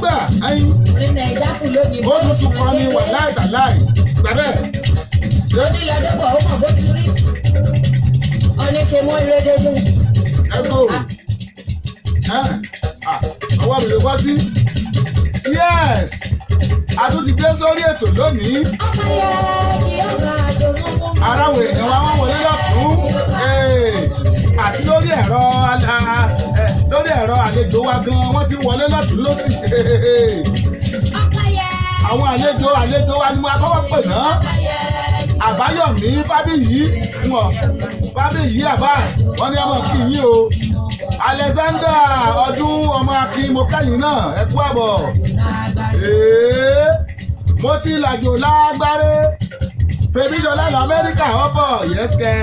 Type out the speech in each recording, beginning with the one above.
Gbà ẹyin. Ó tuntun kan ní wà láì tàláì. Gbà bẹ́ẹ̀. Onílọ́dọ́bọ̀ ó mọ̀ bó ti rí. Oníṣe mọ́ ìrédédé. Ẹ gbòòrò. Ọwọ́ mi ló bọ́ sí. Yes! A tún ti dé sórí ètò lónìí. Ara àwọn èèyàn wa wọ́n wọlé lọ́tún. Àti lórí ẹ̀rọ àlejò wa gan wọ́n ti wọlé lọ́tún lọ́sì. Àwọn àlejò wa ni wọ́n akọ́kọ́ pè náà. Àbáyọ̀mí Fábíyì wọn Fábíyì Abbas wọ́n ní ọmọ kí yín o. Alexander ọdún ọmọ akin mo kẹ́yìn náà ẹ kú àbọ̀. Mo ti làjò lágbáré Fèmíṣọlá lamẹ́ríkà ọ̀bọ̀ yẹ́sìkẹ́.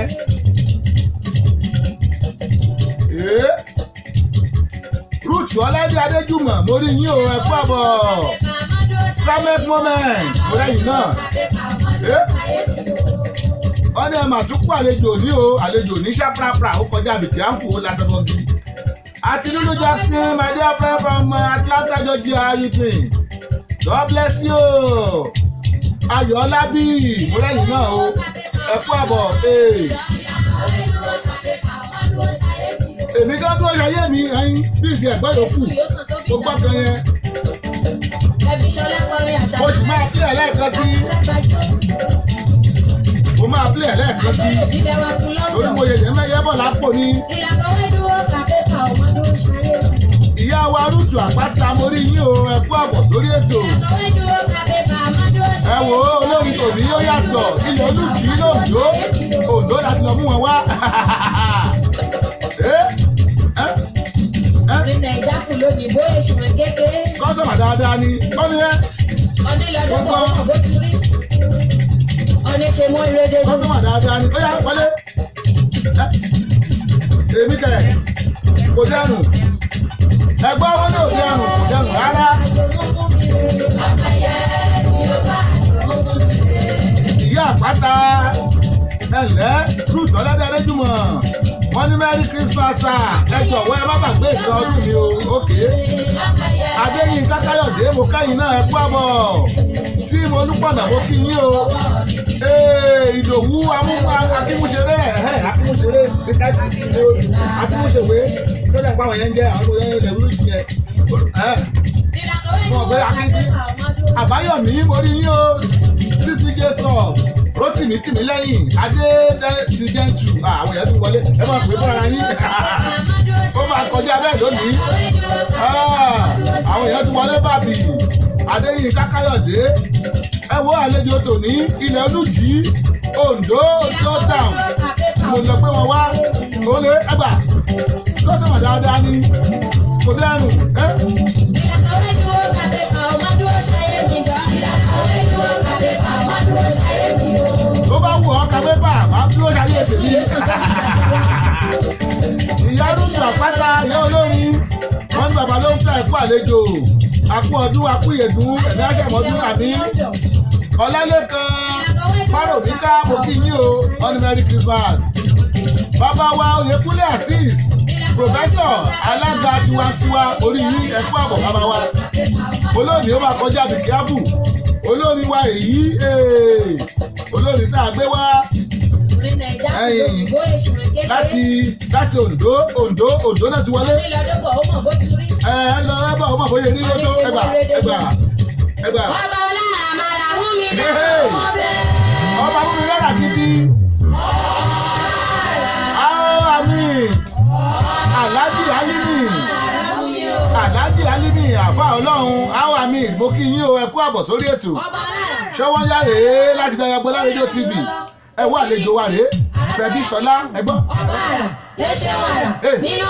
Ruth Ọládé Adéjùmọ̀ mo rí yín o ẹ kú àbọ̀. Samek moment mo rẹ́yìn náà. Wọ́n ní ẹ mà tún kú àlejò ní o àlejò ní ṣàprápra ó kọjá àbìkí à ń fò ó látọ̀gọ́gì. Àti Lulu Jackson my dear friend from Atlanta Georgia how you doing? God bless you. Ayọ̀ọ́lábí mo rẹ́yìn náà o ẹ kú àbọ̀. Èmi kan dúró ṣayé mi ẹyin bí ìdí ẹ̀gbọ́n yòókù mo gbọ́ kan yẹn. Mo sì máa pílẹ̀ lẹ́ẹ̀kan sí. Mo máa pílẹ̀ lẹ́ẹ̀kan sí. Torí mo yẹ̀yẹ́ mẹ́yẹ́ bọ̀ lápò ni. Ìyá wa Rúùtù Àpáta mo rí yín o ẹ kú àbọ̀ sórí ètò. Ẹ wò ó olórin tòní yóò yàtọ̀ ilẹ̀ Olújì lóńdó Oǹdó láti lọ mú wọn wá. Kọ́sọ̀mà dáadáa ni kọ́ni ẹ́. Onílọ́dọ́bọ̀ ó mọ̀ bó ti rí. Oníṣe mọ́ ìrédédé. Kọ́sọ̀mà dáadáa ni ó yá wọlé. Èmi kẹ̀ kò dẹrùn. Ẹgbẹ́ wọn ní òde ẹrùn kò dẹrùn rárá. Ìyá Àpáta ẹ̀lẹ́ Ruth Ọládé Adéjùmọ̀ wọ́n ní Merry Christmas sir ẹ jọ̀wọ́ ẹ má gbàgbé nǹkan ọdún mi o ókè. Adéyínká Káyọ̀dé mo kẹ́yìn náà ẹ kú àbọ̀ tí mo lúpọ̀nà mo kí yín o. Ìdòwú akímúṣeré akímúṣeré akímúṣèwé tó dẹ̀ pa àwọn yẹn ń jẹ́ àwọn ọmọ yẹn lè rú yẹn. Mo gbé akíndí Àbáyọ̀mí mo rí yín o CCJ club Rótìmí tìmí lẹ́yìn Adé Dìjẹ́ntù àwọn èèyàn tún wọlé ẹ máa pè é fúnra yín ó máa kọjá bẹ́ẹ̀ lónìí àwọn èèyàn tún wọlé bàbí Adéyínká Káyọ̀dé ẹ wo àlejò tòní ilẹ̀ Olújì Oǹdó Oǹdó town mo lọ pé wọn wá ó lé ẹgbà tó sọ̀rọ̀ dáadáa ni kò dẹ́rùn ẹ́. Tó bá wù ọ́ ka pépà máa dúró ṣayé tèmi. Ìyá Rúùtù Àpáta ìyá olórin wọ́n ní bàbá ló ń ta ẹ̀kú àlejò akú ọdún akú ìyèdún ẹ̀mí àṣàmọ́dún àmì Ọlálékan Fáròmíká mo kí yín o wọ́n ní Merry Christmas. Bàbá wa Oyèkúnlé Azeez Professor alága tiwantiwa orí yín ẹ̀kú àbọ̀ bàbá wa olóòní ó máa kọjá bìkíáfù olórin wa èyí olórin tá a gbé wá láti Oǹdó Oǹdó Oǹdó náà ti wọlé ẹ lọ ẹ bá ọmọ bóyá ní lójó ẹgbà ẹgbà ẹgbà. Ọba ọlá àmàlà mú mi lára ọmọ bẹ́ẹ̀. Ọba mú mi lára gidi. Àmín. Alhaji Alimi Alhaji Alimi àfa ọlọ́run Àmín mo kí yín o ẹ kú àbọ̀ sórí ètò ṣọwọ́n yá rèé láti Dayo Agboola rédíò TV ẹ wọ àlejò wa rèé Fẹ̀bíṣọlá ẹ gbọ́. Ọba àrà léṣe wàrà nínú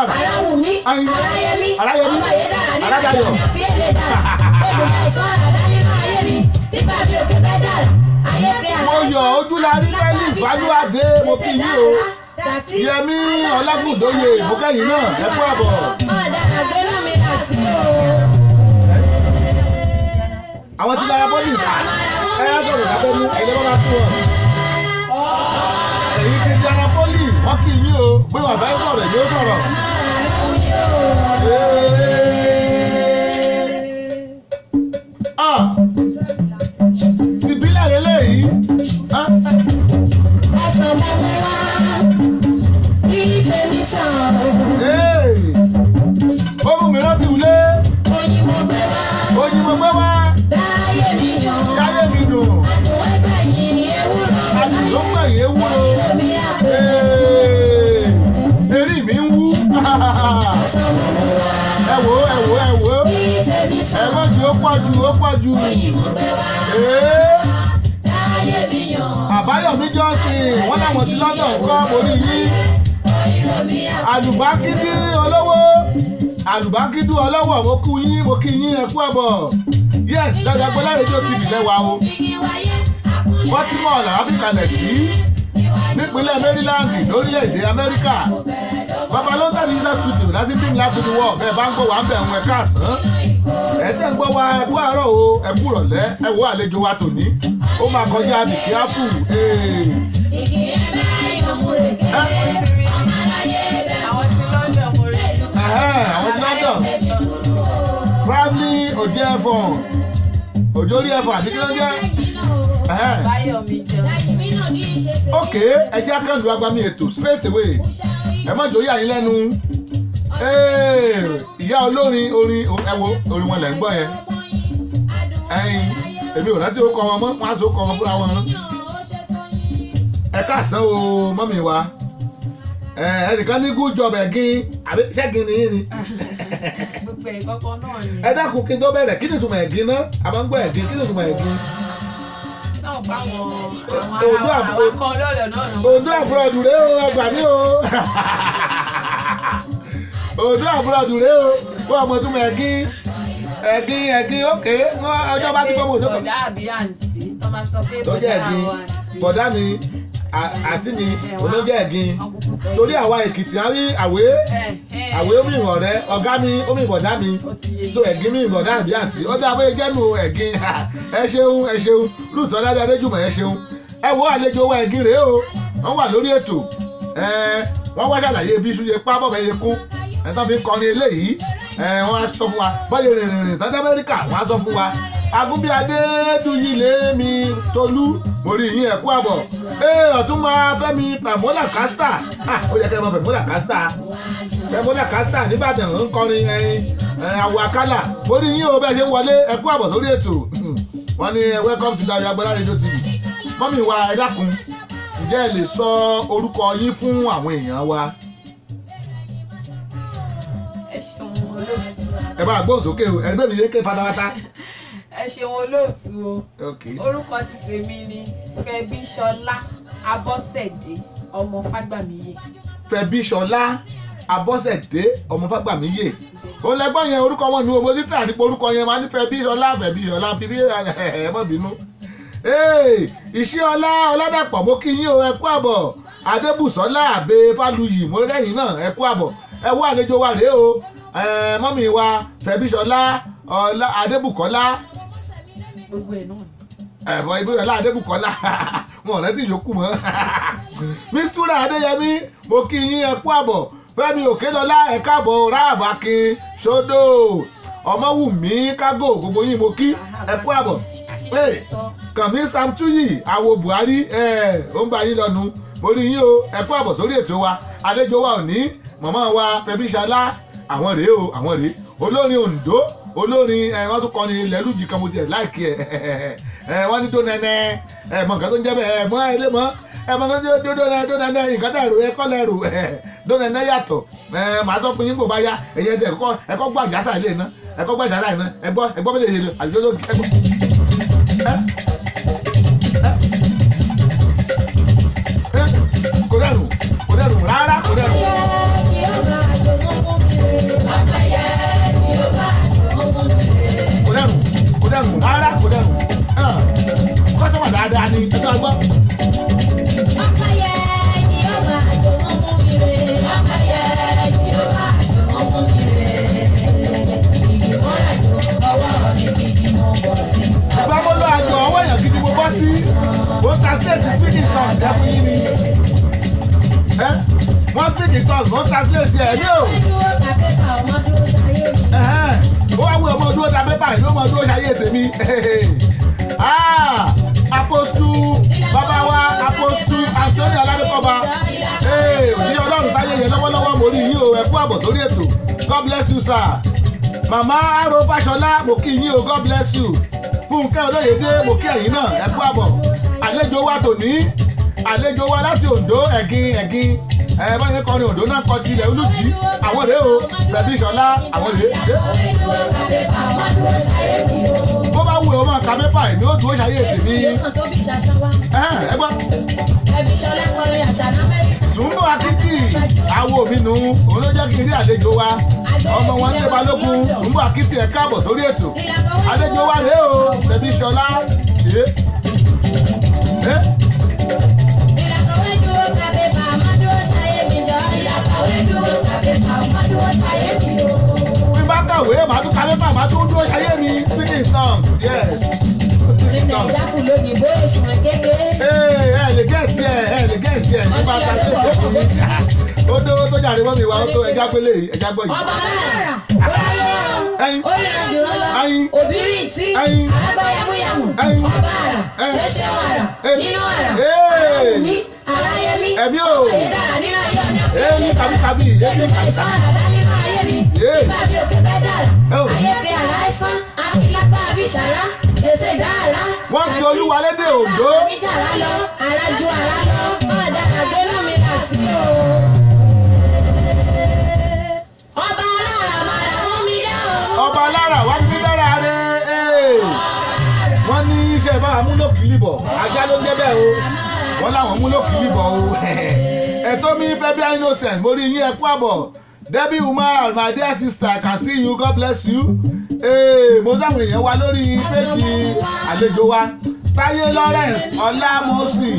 àrà Aráwùmí Aráyẹmí ọba yé dára nínú ayé mi àfi èlé dára egbò ìfọ́ àrà dá nínú ayé mi nípa bí òkè bẹ́ dára ayé fi àrà. Mo yọ Ojúlarí Felix Falúwàdé mo kí yín o Yẹmí Ọlágúndóye mo kẹ́yìn náà ẹ kú àbọ̀. Máa dára gbénú mi dà sí o. Àwọn tí dára bọ́ọ̀lì ẹ á sọ̀rọ̀ lábẹ́ mú ẹ̀jẹ̀ bá bá fún wọn. Èyí ti dára bọ́ọ̀lì wọ́n kì í yín o pé wọ́n fẹ́ sọ̀rọ̀ èyí ó sọ̀rọ̀. ó pọ̀ jù, ó pọ̀ jù. Àbáyọ̀mí Johnson, wọ́n láwọn ti London kọ́, mo rí yín. Àlùbákídí olówó, Àlùbákídú ọlọ́wọ̀, mo kú yín, mo kí yín, ẹ kú àbọ̀. Yes, Dayo Agboola Radio TV lẹ́wà o. Baltimore làwọn fi kalẹ̀ sí nípínlẹ̀ Maryland lórílẹ̀‐èdè Amẹ́ríkà. Babalonta Digital Studio láti bring life to the world. Bẹ́ẹ̀ bá ń gbọ́ wa ń bẹ̀ ń ẹ káàsán. Ẹ tẹ́ ń gbọ́ wa, ẹ kú àárọ̀ o, ẹ kú ìrọ̀lẹ́, ẹ wo àlejò wa tòní. Ó máa kọjá bìkíáfù. Àwọn ti London. Proudly Òjó ẹ̀fọ̀n. Òjó rí ẹ̀fọ̀n àbí kí ló ń jẹ́? Ok, ẹ jẹ́ akẹ́lù agbami ètò straight away. Ẹ má jòyè àyín lẹ́nu. Ìyá olórin orin ẹ wo orin wọn lẹ̀ ń gbọ́ yẹn. Ẹyin èmi ò rántí orúkọ wọn mọ́, wọ́n á sọ orúkọ wọn fúnra wọn. Ẹ káàsán o mọ́mì wa. Ẹnìkan ní good job ẹ̀gín àbí ṣẹ́gin ni yín ni. Ẹ dákun kí n tó bẹ̀rẹ̀, kí ni ìtumọ̀ ẹ̀gín náà? A máa ń gbọ́ ẹ̀gín, kí ni ìtumọ̀ ẹ̀gín? Ondo abroad rèé o, ẹgbà mí o. Ondo abroad rèé o, wọ́n ọmọ tún mọ ẹ̀gín ẹ̀gín ẹ̀gín ókè ọjọ́ bá ti gbọ́ mọ́ òdòkọ̀. Bọ̀dá àbí àǹtí tó máa sọ pé tó jẹ́ ẹ̀gín, bọ̀dá mi àǹtí mi olójẹ́ ẹ̀gín. Torí àwa Èkìtì á rí àwé àwé omi ìwọ̀n rẹ, ọ̀gá mi omi ìbọ̀dá mi, so ẹ̀gín mi ìbọ̀dá àbí àǹtí ó dá abóye jẹ́nu ẹ̀gín. Ẹ ṣeun, ẹ ṣeun Ruth Ọládé Adéjùmọ̀, ẹ ṣeun. Ẹ wo àlejò wa ẹ̀gín rèé o, wọ́n wà lórí ètò. Wọ́n wá ṣàlàyé bí iṣu yẹ pa bọ̀bẹ̀ yẹ kún ẹ̀ tán fi ń kọrin eléyìí. Wọ́n á sọ fún wa bọ́yẹ̀ rìnrìn tán dé Amẹ́ríkà, wọ́n á sọ fún wa. Agúnbíadé Dúyìlé mi Tolú, mo rí yín, ẹ kú àbọ̀. Ọ̀túnba Fẹ́mi Pẹ̀mọ́là Kásítà, ó yẹ kẹ́ ẹ mọ Pẹ̀mọ́là Kásítà. Pẹ̀mọ́là Kásítà nìbàdàn ń kọrin ẹyin àwọ̀ àkàlà. Mo rí yín o, bẹ́ẹ̀ ṣe ń wọlé, ẹ kú àbọ̀ sórí ètò. Wọ́n ní welcome to Dayo Agboola Radio TV. Mọ́mì wa ẹ dákun, ǹjẹ́ ẹ lè sọ orúkọ yín fún àwọn èèyàn wa? Ẹ ṣeun olóòtú. Ẹ bá gbóhùn sókè o, ẹgbẹ́ mi yé ké fatafata. Ẹ ṣeun olóòtú o. Orúkọ ti tèmi ni Fẹ́bíṣọlá Abọ́sẹ̀dé ọmọ Fágbàmíyè. Fẹ́bíṣọlá Abọ́sẹ̀dé ọmọ Fágbàmíyè. Ó lẹ́gbọ́n yẹn orúkọ wọn ní owó títà nípa orúkọ yẹn máa ní Fẹ́bíṣọlá Fẹ́bíṣọlá fíbí ẹ má bínú. Ìṣe ọlá Ọládàpọ̀ mo kí yín o, ẹ kú àbọ̀. Adébùsọ́lá àbẹ Fáluyì mo rẹ́yìn náà, ẹ kú àbọ̀. Ẹ wọ àlejò wa rèé o, mọ́mì wa Fẹ́bíṣọlá ọlá Adébùkọ́lá. Gbogbo ẹ̀ náà. Ẹ̀fọ́ Ibúyọ̀lá Adébùkọ́lá wọn ò rántí yòókù mọ́. Mísúrà Adéyẹmí mo kí yín, ẹ kú àbọ̀. Fẹ́mi Òkèlọ́lá ẹ káàbọ̀. Ráàbù Akin Ṣódò Ọmọwùmí Kágò gbogbo yín mo kí, ẹ kú àbọ̀. Kànmí Samtuyi àwo Buhari ó ń bá yín lọ́nu, mo rí yín o, ẹ kú àbọ̀ sórí ètò wa. Àlejò wa òní màmá wa Fẹ́bíṣọlá, àwọn rèé o, àwọn rèé olórin Oǹdó, olórin wọ́n tún kọrin ilẹ̀ lùjì kan mo tiẹ̀ láìkí ẹ̀ wọ́n ní dónẹ́nẹ́ ẹ̀ mọ̀ nǹkan tó ń jẹ́ bẹ́ẹ̀ ẹ̀ mọ́ ẹ̀ lé mọ́ ẹ̀ mọ̀ nǹkan tó dónẹ́nẹ́ dónẹ́nẹ́ nǹkan tẹ̀ rò ẹ̀ kọ́ lẹ̀ rò dónẹ́nẹ́ yàtọ̀ ẹ̀ màá sọ fún yín kò bá yá ẹ̀yẹ tẹ̀ ẹ̀kọ́ gbọ́ àjàsà ilé iná ẹ̀kọ́ gbọ́ àjàsà iná ẹ̀gbọ́ ẹ̀gbọ́ bẹ́ẹ̀ lè àjọ tó ẹ̀gbọ́. Kò dẹrùn, kò dẹrùn rárá, kò dẹrùn. Kò dẹrùn, kò dẹrùn rárá, kò dẹrùn. Kọ́sọ́mà dáadáa ni ẹjọ́ agbọ́. Ìgbà mo lọ àjọ ọwọ́ èèyàn gidi mo bọ́ sí. Mo translate speaking tongues ẹ fún yín ni. Wọ́n speaking tongues, wọ́n translate ẹ̀ ní o. Ó wá wí ọmọ dúró ta pépà yìí, ọmọ dúró ṣayé tèmi. Apostle bàbá wa Apostle Anthony Aládékọ́ba, òjíṣẹ́ Ọlọ́run táyé yẹn lọ́wọ́lọ́wọ́ mo rí yín o, ẹ kú àbọ̀ sórí ètò. God bless you sir. Màmá Aro Fáṣọlá mo kí yín o, God bless you. Fúnkẹ́ Olóyèdé mo kí ẹ̀yin náà, ẹ kú àbọ̀. Àlejò wa tòní, àlejò wa láti Oǹdó, ẹ̀gìn ẹ̀gìn ẹ bá yẹn kọrin Oǹdó náà kọ ti ilẹ̀ Olújì, àwọn rèé o, Fẹ́bíṣọlá àwọn rèé. ka pépà èmi ó dúró ṣayé tèmi. Ẹ gbọ́. Sùnbọ̀ Akítì awo mi nù òun ló jẹ́ kí n rí àlejò wa ọmọ wọn ní Balógun. Sùnbọ̀ Akítì ẹ káàbọ̀ sórí ètò àlejò wa rèé o Fẹ́bíṣọlá. Bí bá kàwé màá tún ka pépà màá tún dúró ṣayé mi. Speaking in tongues, yes. Ẹ lè gẹ̀ẹ́tì ẹ lè gẹ̀ẹ́tì ẹ nípa tàbí ètò mi. Ó dó tó jàre mọ́ mi wá ó tó ẹja gbélé ẹja gbọ́ yìí. Ọba alára ó yára jùlọ lọ òbírí tí alágbá yamuyamu ọba àrà lẹ́sẹ̀ wàrà nínú àrà aráwùmí aráyẹmí ọba ìdára nínú ayé ọ̀nà èmi kàbíkàbí èmi kàbíkàbí àràdá nínú ayé mi nígbà bí òkè bẹ́ẹ̀ dára ayé fi àrà ẹ̀sán àfilápá àbíṣàrá èsè dára. Wọ́n fi Olúwa lédè Oǹdó. Àbíjàrá lọ àrà ju àrà lọ máa dára gbé lómi rà sí o. Ọba alára màrà mú mi dá o. Ọba alára wá mi dára rẹ. Wọ́n ní iṣẹ́ bá múlòkì bọ̀ ajá ló jẹ́ bẹ́ẹ̀ o wọ́n láwọn múlòkì bọ̀ o. Ẹ̀tọ́ mi Fẹ́bí Innocent mo rí yín ẹ kú àbọ̀. Debbie Umar, my dear sister, I can see you, God bless you. Mo dáhùn èèyàn wa lórí péjì àlejò wa Táyé Lawrence Ọlámọ́sì.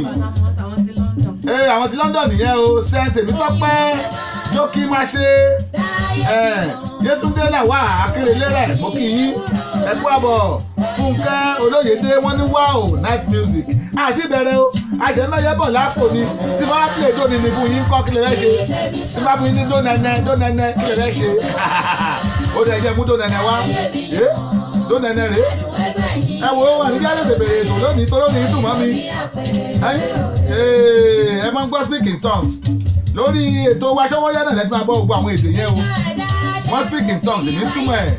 Àwọn ti London nìyẹn o. Saint Tèmítọ́pẹ́ jókì má ṣe Yétúndé làwà Akérèlé rẹ̀ mo kí yín ẹ kú àbọ̀. Fúnkẹ́ Olóyèdé wọ́n ní wow night music àti ìbẹ̀rẹ̀ o àṣẹmẹ́yẹ bọ̀ láfò ni tí bá pè dóni ni fún yín kọ́ kí lè rẹ́ ṣe tí bá fún yín ní dónẹ́nẹ́ dónẹ́nẹ́ kí lè rẹ́ ṣe ó dẹ̀ jẹ́ mú dónẹ́nẹ́ wá dónẹ́nẹ́ rèé ẹ wo wà ní jáde bèbèrè ètò lónìí tó lónìí dùn mọ́ mi. Ẹ máa ń gbọ́ speak in tongues lórí ètò wa Ṣọ́wọ́yá náà lẹ́tí máa gbọ́ gbogbo àwọn èdè yẹn o. Wọ́n speak in tongues èmi túmọ̀ ẹ̀.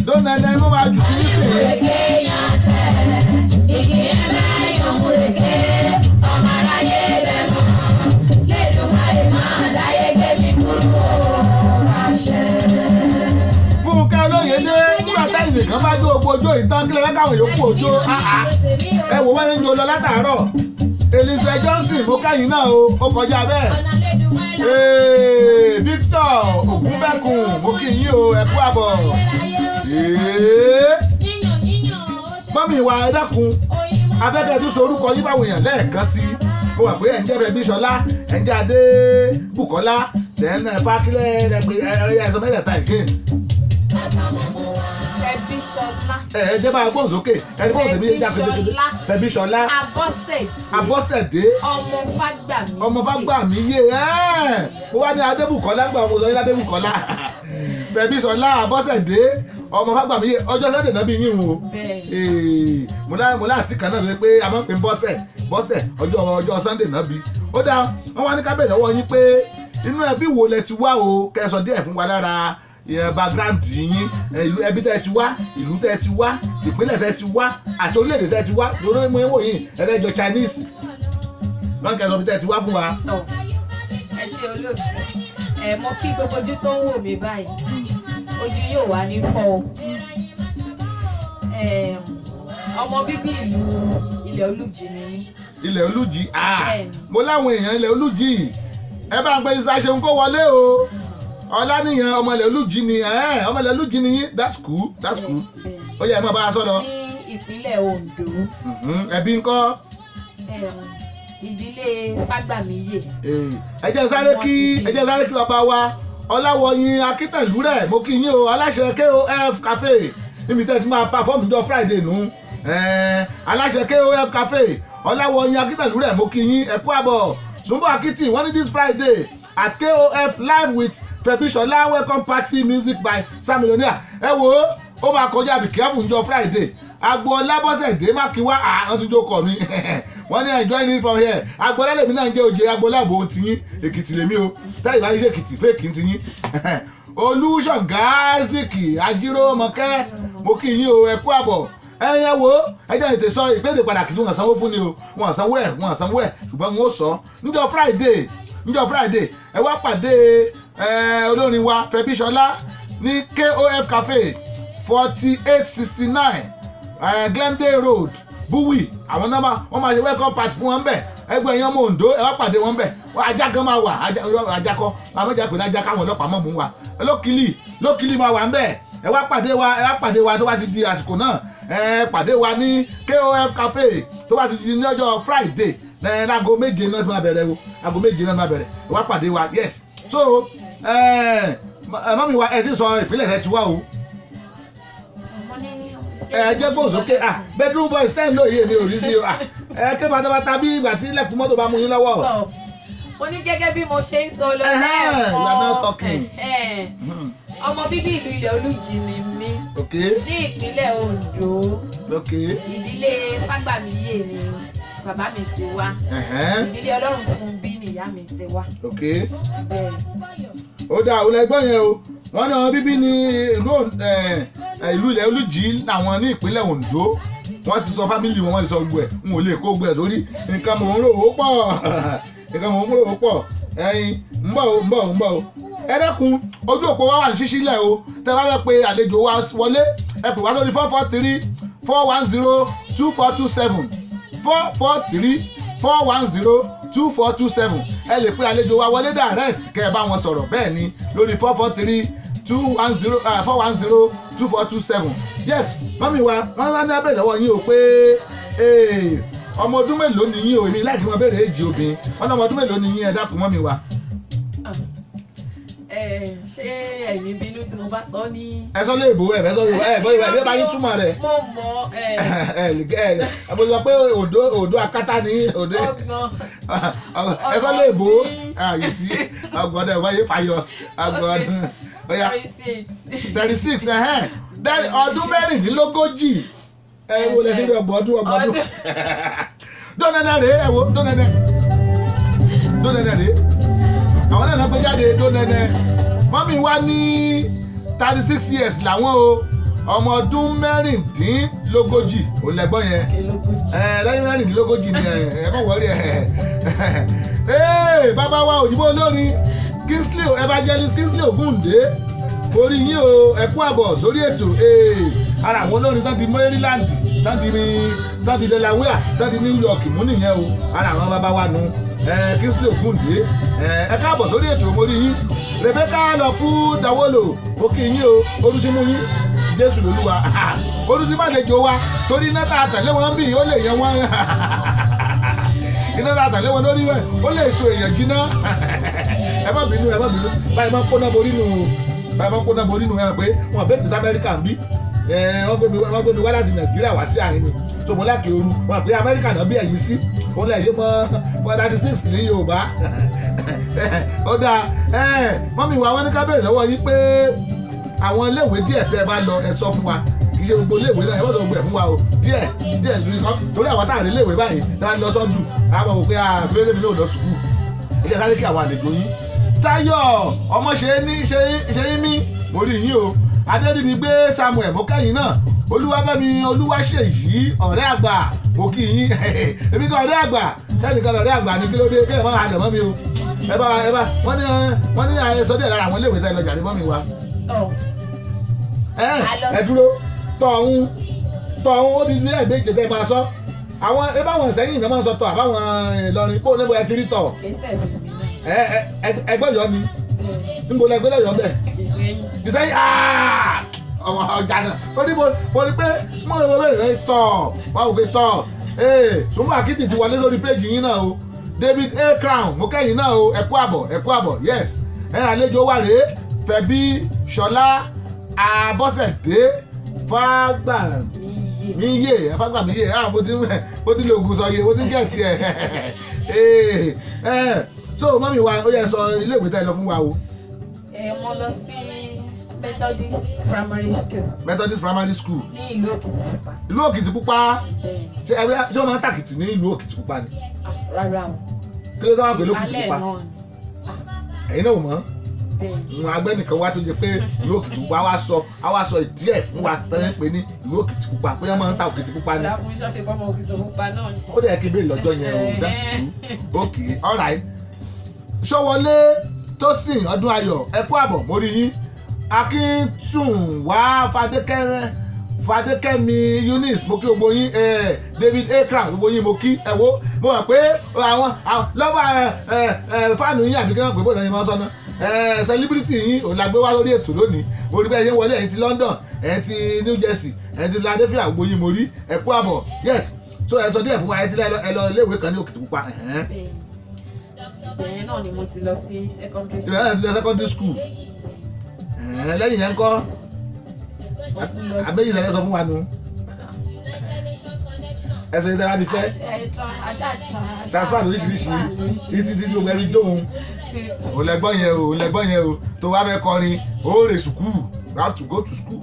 Dóná ẹni mo máa jù sí nísìnyí. Fúnkẹ́ Olóyèdé nígbà táyì nìkan bá jó gbogbo ojó ìtàn kílẹ̀ lẹ́kàwé yòókù òjò ẹ wò wọ́n ń jó lọ látàárọ̀. Elizabeth Johnson mo kẹ́yìn náà o ó kọjá bẹ́ẹ̀. Victor Ògúnbẹ̀kùn mo kí yín o ẹ kú àbọ̀. Mọ́mí wa ẹ dákun abẹ́kẹ́ tún sọ orúkọ yín báwọn èèyàn lẹ́ẹ̀kan sí i. Mo wà pé ẹ̀ ń jẹ́ Fẹ́bíṣọlá ẹ̀ ń jẹ́ Adé Bùkọ́lá then Fákílẹ̀ ẹ̀ẹ́dẹ́gbẹ̀ẹ́ mẹ́tẹ̀ẹ̀ta again. Fẹ́bíṣọlá. Ẹ jẹ́ bá a gbóhùn sókè ẹni fóònù tèmi já kékeré. Fẹ́bíṣọlá Abọ́sẹ̀dé ọmọ Fágbàmíyè. Ọmọ Fágbàmíyè ẹ́ẹ̀ mo wá ní Adébùkọ́lá gbà mo sọ ní Adébùkọ́lá. Fẹ́bíṣọlá Abọ́sẹ̀dé ọmọ Fágbàmíyè ọjọ́ sẹ́dẹ̀ náà bí yín o. Mo láti kan náà pé a máa ń pè ń bọ́sẹ̀ bọ́sẹ̀ ọjọ́ Sunday náà bí. Ó dáa wọ́n wá ní ká bẹ̀rẹ̀ lọ́wọ́ yín pé inú ẹbí wo lẹ ti wá o kẹ́ ẹ sọ díẹ̀ fún wa lára background yín ìlú ẹbí tẹ́ ti wá ìlú tẹ́ ti wá ìpínlẹ̀ tẹ́ ti wá àti orílẹ̀-èdè tẹ́ ti wá lórí mú wò yín ẹlẹ́jọ Chinese wọn kẹ́ sọ bí tẹ́ ti wá fún wa. Ẹ ṣe olóòtú ẹ mo kí gbogbo ojú tó ń wò mí báyìí ojú yóò wá ní fọ́ o. Ọmọ bíbí ìlú Ilẹ̀ Olújì ni mí. Ilẹ̀ Olújì mo láwọn èèyàn Ilẹ̀ Olújì ẹ bá ń pẹ́ Isa ṣeun kó wọlé o. Ọláníyàn ọmọ Ilẹ̀ Olújì ni ọmọ Ilẹ̀ Olújì ni yín that's cool that's cool ó yẹ ẹ máa bá a sọ lọ. Ní ìpínlẹ̀ Oǹdó. Ẹbí ńkọ́. Ìdílé Fágbàmíyè. Ẹ jẹ́ sáré kí bàbá wa Ọláwọyìn Akíntẹ̀lú rẹ̀ mo kí yín o aláṣẹ KOF Cafe níbi tẹ́ ti máa pàfọ́ọ̀mù jọ Friday nù aláṣẹ KOF Cafe Ọláwọyìn Akíntẹ̀lú rẹ̀ mo kí yín ẹ kú àbọ̀. Sùnbọ̀ Akítì wọ́n ní this Friday at KOF live with Fẹ́bíṣọlá welcome party music by Sam Millionaire. Ẹ wo ó máa kọjá be careful njọ́ Friday. Agboola Bọ́sẹ̀dé Mákinwá àwọn tún jókòó mi wọ́n ní enjoy it from here. Agboola lèmi náà ń jẹ́ òjè Agboola àbò tiyín Èkìtì lèmi o táyì bá yíṣẹ́ Èkìtì fèkì tiyín. Olúṣọ̀gá Isaac Ajíròmọkẹ́ mo kí yín o ẹ kú àbọ̀. Ẹ yẹ wo, ẹ jẹ́ ètè sọ ìpèdè pàtàkì tí wọ́n sanwó fún ni o, wọ́n sanwó ẹ̀, wọ́n sanwó ẹ̀, ṣùgbọ́n wọ́n ó sọ níjọ́ Friday, níjọ́ Friday ẹ wá pàdé olórin wa Fẹ́bíṣọlá ní KOF Cafe 4869 Glendale Road, Bowie. Àwọn náà wọ́n máa ṣe welcome party fún wọn bẹ́ẹ̀. Ẹgbẹ́ ẹ̀yàn ọmọ Ondo, ẹ wá pàdé wọn bẹ́ẹ̀. Ajá gan máa wà, ajá kọ́ àwọn ọmọdé pè ní ajá káwọn ọlọ́pàá mọ̀ mú wa. Lókìlì lókìlì máa wà ń bẹ́ẹ̀. Ẹ wá pàdé wa, ẹ wá pàdé wa tó bá ti di àsìkò náà. Ẹ pàdé wa ní KOF Cafe tó bá ti di ní ọjọ́ Friday láago 7 náà ti máa bẹ̀rẹ̀ o, aago 7 náà ti máa bẹ̀rẹ̀. Ẹ wá pàdé wa, yes. So mọ́mí wa, ẹ ti sọ ìpínlẹ̀ rẹ ti wá o. Ẹ jẹ́ gbóhùn sókè. Bedroom boys ten lóye mi ò rí sí o. Ẹ ké pátápátá bí ìgbà tí ilẹ̀kùn mọ́tò bá mú yín lọ́wọ́. Mo ní gẹ́gẹ́ bí mo ṣe ń sọ lọ lẹ́ẹ̀kan, ọmọ bíbí ìlú Ilẹ̀ Olújì ni mí ní ìpínlẹ̀ Ondo. Ìdílé Fágbàmíyè ni bàbá mi ti wá, ìdílé Ọlọ́run fún bí ni ìyá mi ti wá. Ó dáa, ó lẹ́gbọ́n yẹn o. Wọ́n ní ọmọ bíbí ní ìlú Ilẹ̀ Olújì làwọn ní ìpínlẹ̀ Ondo. Wọ́n ti sọ fámìlì wọn, wọ́n ti sọ gbogbo ẹ̀. N ò lè kó gbogbo ẹ̀ sórí nǹkan, mò ń rò ó pọ̀, nǹkan mò ń rò ó pọ̀. Ẹyin ń bọ̀ o, ń bọ̀ o, ń bọ̀ o. Ẹ dẹ́kun, ojú òpó wa wà ní ṣíṣí lẹ̀ o. Tẹ́ bá fẹ́ pe àlejò wa wọlé, ẹ pè wá lórí 443 410 2427, 443 410 2427. Ẹ lè pe àlejò wa wọlé direct kẹ́ ẹ bá wọn sọ̀rọ̀ bẹ́ẹ̀ ni lórí 443 210 410 2427. Yes, mọ́mí wa, wọ́n wá ní abẹ́rẹ́ lọ́wọ́ yín o pé ọmọ ọdún mélòó ni yín o? Èmi láìkí wọn béèrè èjì obìnrin. Wọ́n ní ọmọ ọdún mélòó ni yín? Ẹ dákun mọ́mí wa. Ṣé ẹ̀yin bínú tí mo bá sọ ní. Ẹ sọ léèbó, ẹ fẹ́ sọ léèbó, ẹ bọ́ ìwà ẹ bá yín túmọ̀ rẹ̀. Mo mọ ẹ. Ẹ mo sọ pé Ondo Ondo akátá ni Ondo. Ẹ sọ léèbó, you see, ọgbọ̀n ẹ̀ wáyé fàyọ ọgbọ̀n. 36 ọdún 36. Ẹ wo lẹ níbi ọgbọ̀n ọdún ọgbọ̀n ọdún. Dónẹ́nẹ́ rèé, ẹ wo dónẹ́nẹ́, dónẹ́nẹ́ rèé, àwọn náà gbé jáde dónẹ́nẹ́. Mọ́mí wa ní 36 years làwọn o, ọmọ ọdún 36 ò lẹ́gbọ́n yẹn. Lẹ́yìn 36 ni ẹ mọ̀ wọlé ẹ̀. Bàbá wa òyìnbó olórin Kingsley, Evangelist Kingsley Ògúndé, orí yín o, ẹ kú àbọ̀ sórí ètò. Ara àwọn olórin tán di Maryland, tán di Delaware, tán di New York mú nìyẹn o. Ara àwọn bàbá wa nu Kingsley Ògúndé, ẹ káàbọ̀ sórí ètò, mo rí yín. Rebecca Lọ́pù Dawolo, mo kí yín o, olú ti mú yín, Jésù lolúwa. Olú ti má lè jò wa torí iná tá a tẹ̀lé wọn bí ó lè yẹ wọn, iná tá a tẹ̀lé wọn lórí wọn ó lè so èèyàn jiná. Ẹ má bínú, ẹ má bínú, báyìí máa ń kóná borí nù, báyìí máa ń kóná borí nù. Ẹ pé wọn bẹ́ẹ̀ ní Amẹ́ríkà ń bí, wọ́n gbé mi wá láti Nàìjíríà wá sí àárín mi tó mo láti ooru. Wọn pé Amẹ́ríkà náà bí ẹ̀yìn sí, òun lè ṣe mọ́ 436 ní Yorùbá. Ó dáa, mọ́mí wa, wọ́n ní ká béèrè lọ́wọ́ yín pé àwọn iléèwé díẹ̀ tẹ́ ẹ bá lọ, ẹ sọ fún wa. Kì í ṣe gbogbo iléèwé náà, ẹ má sọ gbogbo ẹ̀ fún wa o, díẹ̀ díẹ̀ torí àwọn táàrí iléèwé báyìí tá a lọ sọ́dù àwọn òpè àkúrẹ́lẹ́ mi náà lọ sùkúù. Ẹ jẹ́ sáré kí àwọn àlejò yín. Táyọ̀ ọmọ ṣe ní ṣe é mí, mo rí yín o. Adéríbigbé Samuel, mo kẹ́yìn náà. Olúwabẹ́mi Olúwaṣèyí, ọ̀rẹ́ àgbà, mo kí yín. Èmi kan ọ̀rẹ́ àgbà, kẹ́nìkan ọ̀rẹ́ àgbà ní kí ló dé kéèyàn máa halẹ̀ mọ́ mi o. Ẹ bá ẹ bá wọ́n ní ẹ sọ díẹ̀ lára àwọn iléèwé tẹ́ lọ jàre mọ́ mi wa. Ẹ dúró, tọ̀hún tọ̀hún ó di ní ẹ̀ẹ́dẹ́gbẹ̀jẹ̀ tẹ́ máa sọ. Àwọn ẹ báwọn Ìsẹ́yìn náà máa ń sọ tọ̀, àbáwọn Ìlọrin kó níbo ẹ ti rí tọ̀. Ẹgbẹ́ Ọ̀yọ́ ni, níbo lẹ gbé lọ́yọ́ bẹ́ẹ̀? Ìsẹ́yìn ọjà náà ó ní mo ní pé mo ní mo bẹ̀rẹ̀ tọ̀ wọ́n ò gbé tọ̀. Súnmọ́ Àkìtì ti wọlé lórí péjì yín náà o. David A Crown, mo kẹ́yìn náà o, ẹ kú àbọ̀, ẹ kú àbọ̀, yes. Ẹ àlejò wa rèé, Fẹ́bíṣọlá Abọ́sẹ̀dé Fágbàmíyè, Fágbàmíyè, mo ti lo ògùn sọ yé, mo ti gẹ̀ẹ́tì ẹ̀. So mọ́mí wa, ó yẹ sọ iléèwé tẹ́ ẹ lọ fún wa o. Mo lọ sí Methodist Primary School. Methodist Primary School. Ní ìlú Òkìtìpupa. Ìlú Òkìtìpupa. Ṣé wọ́n máa ń tàkìtì ní ìlú Òkìtìpupa ni? Rárá o. Kí ló dé wọ́n pè lókìtìpupa? Alẹ́ náà ni. Ẹ̀yin náà ò mọ̀? Agbẹ́nìkan wá tó jẹ pé ìlú Òkìtìpupa wá sọ á wá sọ ìdí ẹ̀ fún wa tẹ́lẹ̀ pé ní ìlú Òkìtìpupa pé wọ́n máa ń ta Òkìtìpupa ni. Ó dẹ̀ kí n béèrè lọ́jọ́ yẹn o, that's true. Okay, all right. Ṣọwọlé Tósìn Ọdún Ayọ̀, ẹ kú àbọ̀, mo rí yín. Akíntúnwá Fadékẹ́mi Eunice, mo kí gbogbo yín. David Akran, gbogbo yín mo kí. Ẹ wo, mo mọ̀ pé àwọn lọ́wọ́ fáànù yín àbí kí wọ́n pè bó ìdáyẹn máa ń sọ́nà celebrity yín òun la gbé wá lórí ètò lónìí. Mo rí bẹ́ẹ̀ yẹn wọlé, ẹ̀yin ti London, ẹ̀yin ti New Jersey, ẹ̀yin ti Philadelphia, gbogbo yín mo rí. Ẹ kú àbọ̀. Yes, so ẹ sọ díẹ̀ fún wa, ẹ ti ẹ lọ iléèwé kan ní Òkìtìpupa. Ìbẹ̀rẹ̀ náà ni mo ti lọ sí secondary school. Ìbẹ̀rẹ̀ náà ti lọ secondary school. Lẹ́yìn yẹn ńkọ́? Àbẹ́yìn sẹ́yìn sọ fún wa nù. Ẹ sọ yìí tẹ́lá ti fẹ́. Transfer lóríṣiríṣi títí tí gbogbo ẹni dóhun. Òun lẹ́gbọ́n yẹn o, òun lẹ́gbọ́n yẹn o. Tó bá fẹ́ kọrin, ó lè sùkúù. You have to go to school.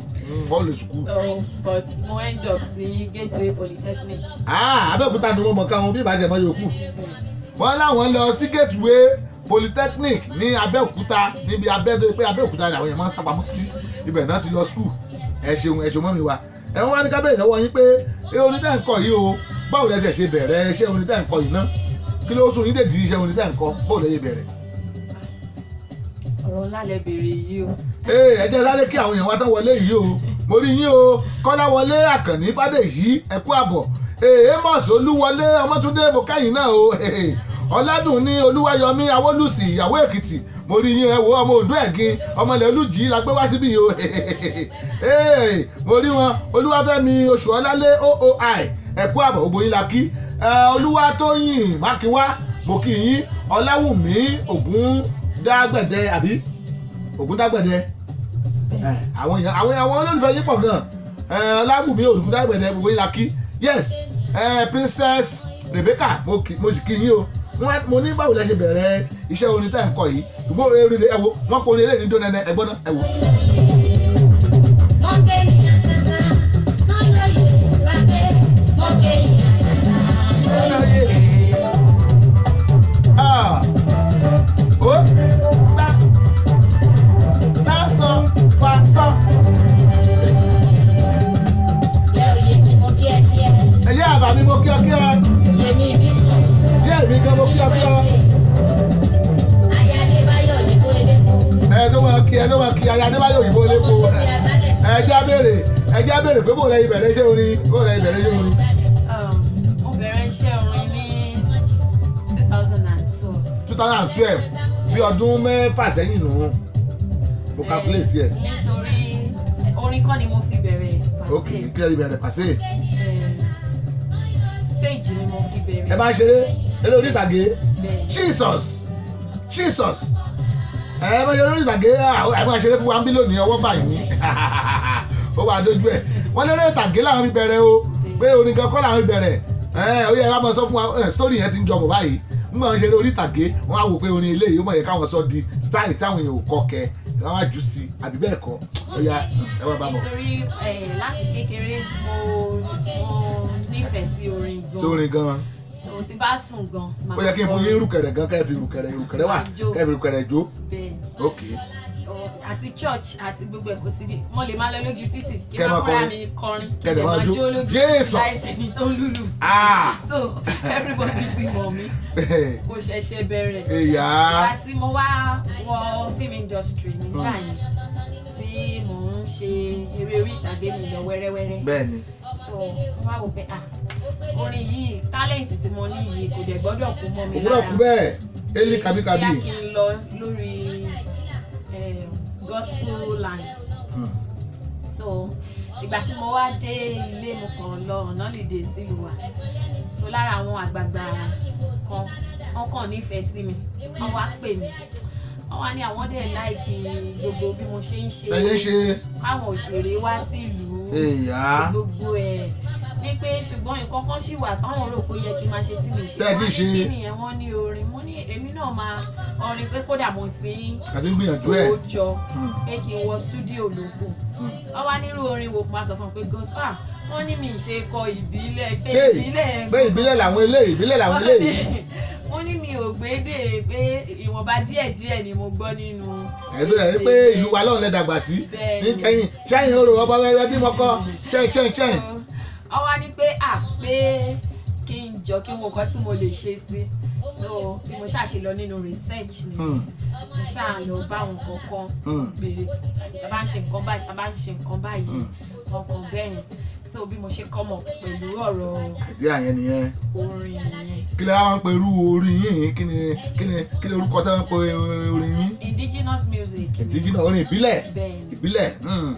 Ó lè sùkúù. So, but mo end up sí Gateway Polytechnic. Ah, Abẹ́òkúta ni mo mọ̀ káwọn bí ìbàjẹ́ mọ́ yòókù. Wọ́n láwọn lọ sí Gateway Polytechnic ní Abẹ́òkúta, níbi abẹ́ tó pé Abẹ́òkúta ni àwọn èèyàn máa ń sápamọ́ sí. Ibẹ̀ náà ti lọ school. Ẹ ṣeun, ẹ ṣeun mọ́ mi wá. Ẹ wọ́n wá ní kábẹ́ẹ̀rẹ̀ lọ́wọ́ yín pé orin tẹ́ ń kọ yìí o, báwo lẹ ṣe bẹ̀rẹ̀ iṣẹ́ orin tẹ́ ń kọ yìí ná? Kí ló sún yín dèdí iṣẹ́ orin tẹ́ ń kọ? Báwo lẹ ṣe bẹ̀rẹ̀? Ọ̀rọ̀ ńlá lẹ bèrè yìí o. Ẹ jẹ́ sáré kí àwọn èèyàn wá tán wọlé yìí o. Mo rí yín o, Kọ́láwọlé Àkànní Fádèyí, ẹ kú àbọ̀. Amos Olúwọlé Ọmọ́túndé, mo kẹ́yìn náà o. Ọládùn ní Olúwayọmí Awólùsì, ìyàwó Èkìtì, mo rí yín. Ẹ wo ọmọ Oǹdó Ẹ̀gìn, ọmọ ilẹ̀ Olújì la gbé wá síbí yìí o. Mo rí wọn. Olúwafẹ́mi Oṣùọlálé OOI, ẹ kú àbọ̀, gbogbo yín la kí. Olúwatóyìn Mákinwá, mo kí yín. Ọláwùmí Ògúndágbẹ̀dẹ, àbí Ògúndágbẹ̀dẹ, àwọn èèyàn àwọn olólùfẹ́ yín pọ̀ gan. Ọláwùmí Ògúndágbẹ̀dẹ, gbogbo yín la kí. Yes, Princess Rebecca, mo sì kí yín o. Mo ní báwo lẹ ṣe bẹ̀rẹ̀ iṣẹ́ orin tẹ́ ń kọ yìí? Ṣùgbọ́n orin ẹ wo, wọ́n kọ orin eléyìí ní dónẹ́nẹ́, ẹ gbọ́ná, ẹ wo. Ó ta ta sọ fa sọ. Ẹ̀yẹ́ àbàmí, mo kí ọ kí ọ. Díẹ̀ mi gan, mo kí ọ kí ọ. Ẹ tó máa kí, ẹ tó máa kí Aya Adébáyọ̀ òyìnbó lépo. Ẹ já béèrè, ẹ já béèrè pé bó lẹ́yìn bẹ̀rẹ̀ iṣẹ́ orin, bó lẹ́yìn bẹ̀rẹ̀ iṣẹ́ orin. Mo bẹ̀rẹ̀ iṣẹ́ orin ní 2012. 2012, bí ọdún 6 sẹ́yìn nù. Mo calculate ẹ̀. Nítorí orin kọ́ ni mo fi bẹ̀rẹ̀ pàṣẹ. Ok, kí ẹ bẹ̀rẹ̀ pàṣẹ. Stage ni mo fi bẹ̀rẹ̀. Ẹ bá ń ṣeré eré orí ìtàgé. Jesus, Jesus, ẹ bá ṣeré orí ìtàgé, ẹ bá ṣeré fún wa ń bí lónìí, ọwọ́ báyìí ó wà dójú ẹ̀. Wọ́n léré ìtàgé làwọn fi bẹ̀rẹ̀ o, pé orin kan kọ́ làwọn fi bẹ̀rẹ̀. Ó yẹ ká máa sọ fún wa story yẹn ti ń jọbọ̀ báyìí. Nígbà wọn ṣeré orí ìtàgé, wọn á wò pé orin eléyìí ó mọ̀ yẹ káwọn sọ di style táwọn èèyàn ò kọ kẹ, wọn á jù sí àbí bẹ́ẹ̀ kọ́. Ó yá, ẹ wá bá bọ̀. Nítorí láti kékeré mo nífẹ̀ẹ́ sí orin gan. Sórin gan. So tí bá sùn gan. Ó yẹ kí n fún yín rúkẹ̀rẹ̀ gan, kẹ́ fi rúkẹ̀rẹ̀, rúkẹ̀rẹ̀ wà, kẹ́ fi rúkẹ̀rẹ̀ jó. Bẹ́ẹ̀. Ok. So àti church àti gbogbo ẹ̀ kò síbi, mo lè máa lọ lójú títì kí n máa fúnra mi kọrin, kí n máa jó lójú títì láìsí ẹni tó ń lùlù. So everybody ti mọ̀ mí, kò ṣẹ̀ṣẹ̀ bẹ̀rẹ̀. Ìgbà tí mo wá wọ film industry nígbà yẹn tí mò ń ṣe eré orí ìtàgé mi lọ wẹ́rẹ́wẹ́rẹ́. Bẹ́ẹ̀ni. So mo wá wò pé ah, orin yìí, talent tí mo ní yìí kò dẹ̀ gbọ́dọ̀ kú mọ́ mi lára. Kò gbọ́dọ̀ kú bẹ́ẹ̀, eli kàbíkàbí. Bí a kì í lọ lórí gospel line. So ìgbà tí mo wá dé ilé, mo kàn lọ ọ̀nà lìdè sílùú wa. So lára àwọn àgbààgbà kan, wọ́n kàn nífẹ̀ẹ́ sí mi, wọ́n wá pè mí, wọ́n wá ní àwọn dẹ̀ láìkì gbogbo bí mo ṣe ń ṣe, káwọn òṣèré wá sílùú ṣe gbogbo ẹ̀ ní pé ṣùgbọ́n nǹkan kan ṣì wà táwọn rò pé ó yẹ kí n máa ṣe tí mi ṣe. Wọ́n ní kí nìyẹn? Wọ́n ní orin. Mo ní èmi náà máa orin, pé kódà mo ti ń kó jọ pé kí n wọ stúdíò lóko. Wọ́n wá nírú orin wo máa sọ fún mi pé gospel. Wọ́n ní mi ṣe kọ ìbílẹ̀, pé ìbílẹ̀, pé ìbílẹ̀ làwọn eléyìí, ìbílẹ̀ làwọn eléyìí. Mo ní mi ò gbédè, pé ìwọ̀nba díẹ̀díẹ̀ ni mo gbọ́ nínú. Ẹ̀dọ́ ẹ̀ pé ìlú wa lọ́run lẹ dàgbà sí ní Chẹ́yìn Chẹ́yìn orò ọba wẹ́rẹ́ bí mọ́kọ́ Chẹ́yìn Chẹ́yìn Chẹ́yìn. Ó wá ní pé à pé kí n jọ kí n wo nǹkan tí mo lè ṣe sí. So bí mo ṣáà ṣe lọ nínú research ni mo ṣáà lọ bá àwọn kankan béèrè, tá bá ń ṣe nǹkan báyìí, tá bá ń ṣe nǹkan báyìí, kankan bẹ́ẹ̀. So bí mo ṣe come up pẹ̀lú ọ̀rọ̀ idea yẹn nìyẹn. Orin yẹn. Kí lẹ wá ń pe irú orin yín? Kí ni orúkọ tẹ́ ń pe orin yín? Indigenous music ni. Indigenous, orin ìbílẹ̀. Bẹ́ẹ̀ni. Ìbílẹ̀.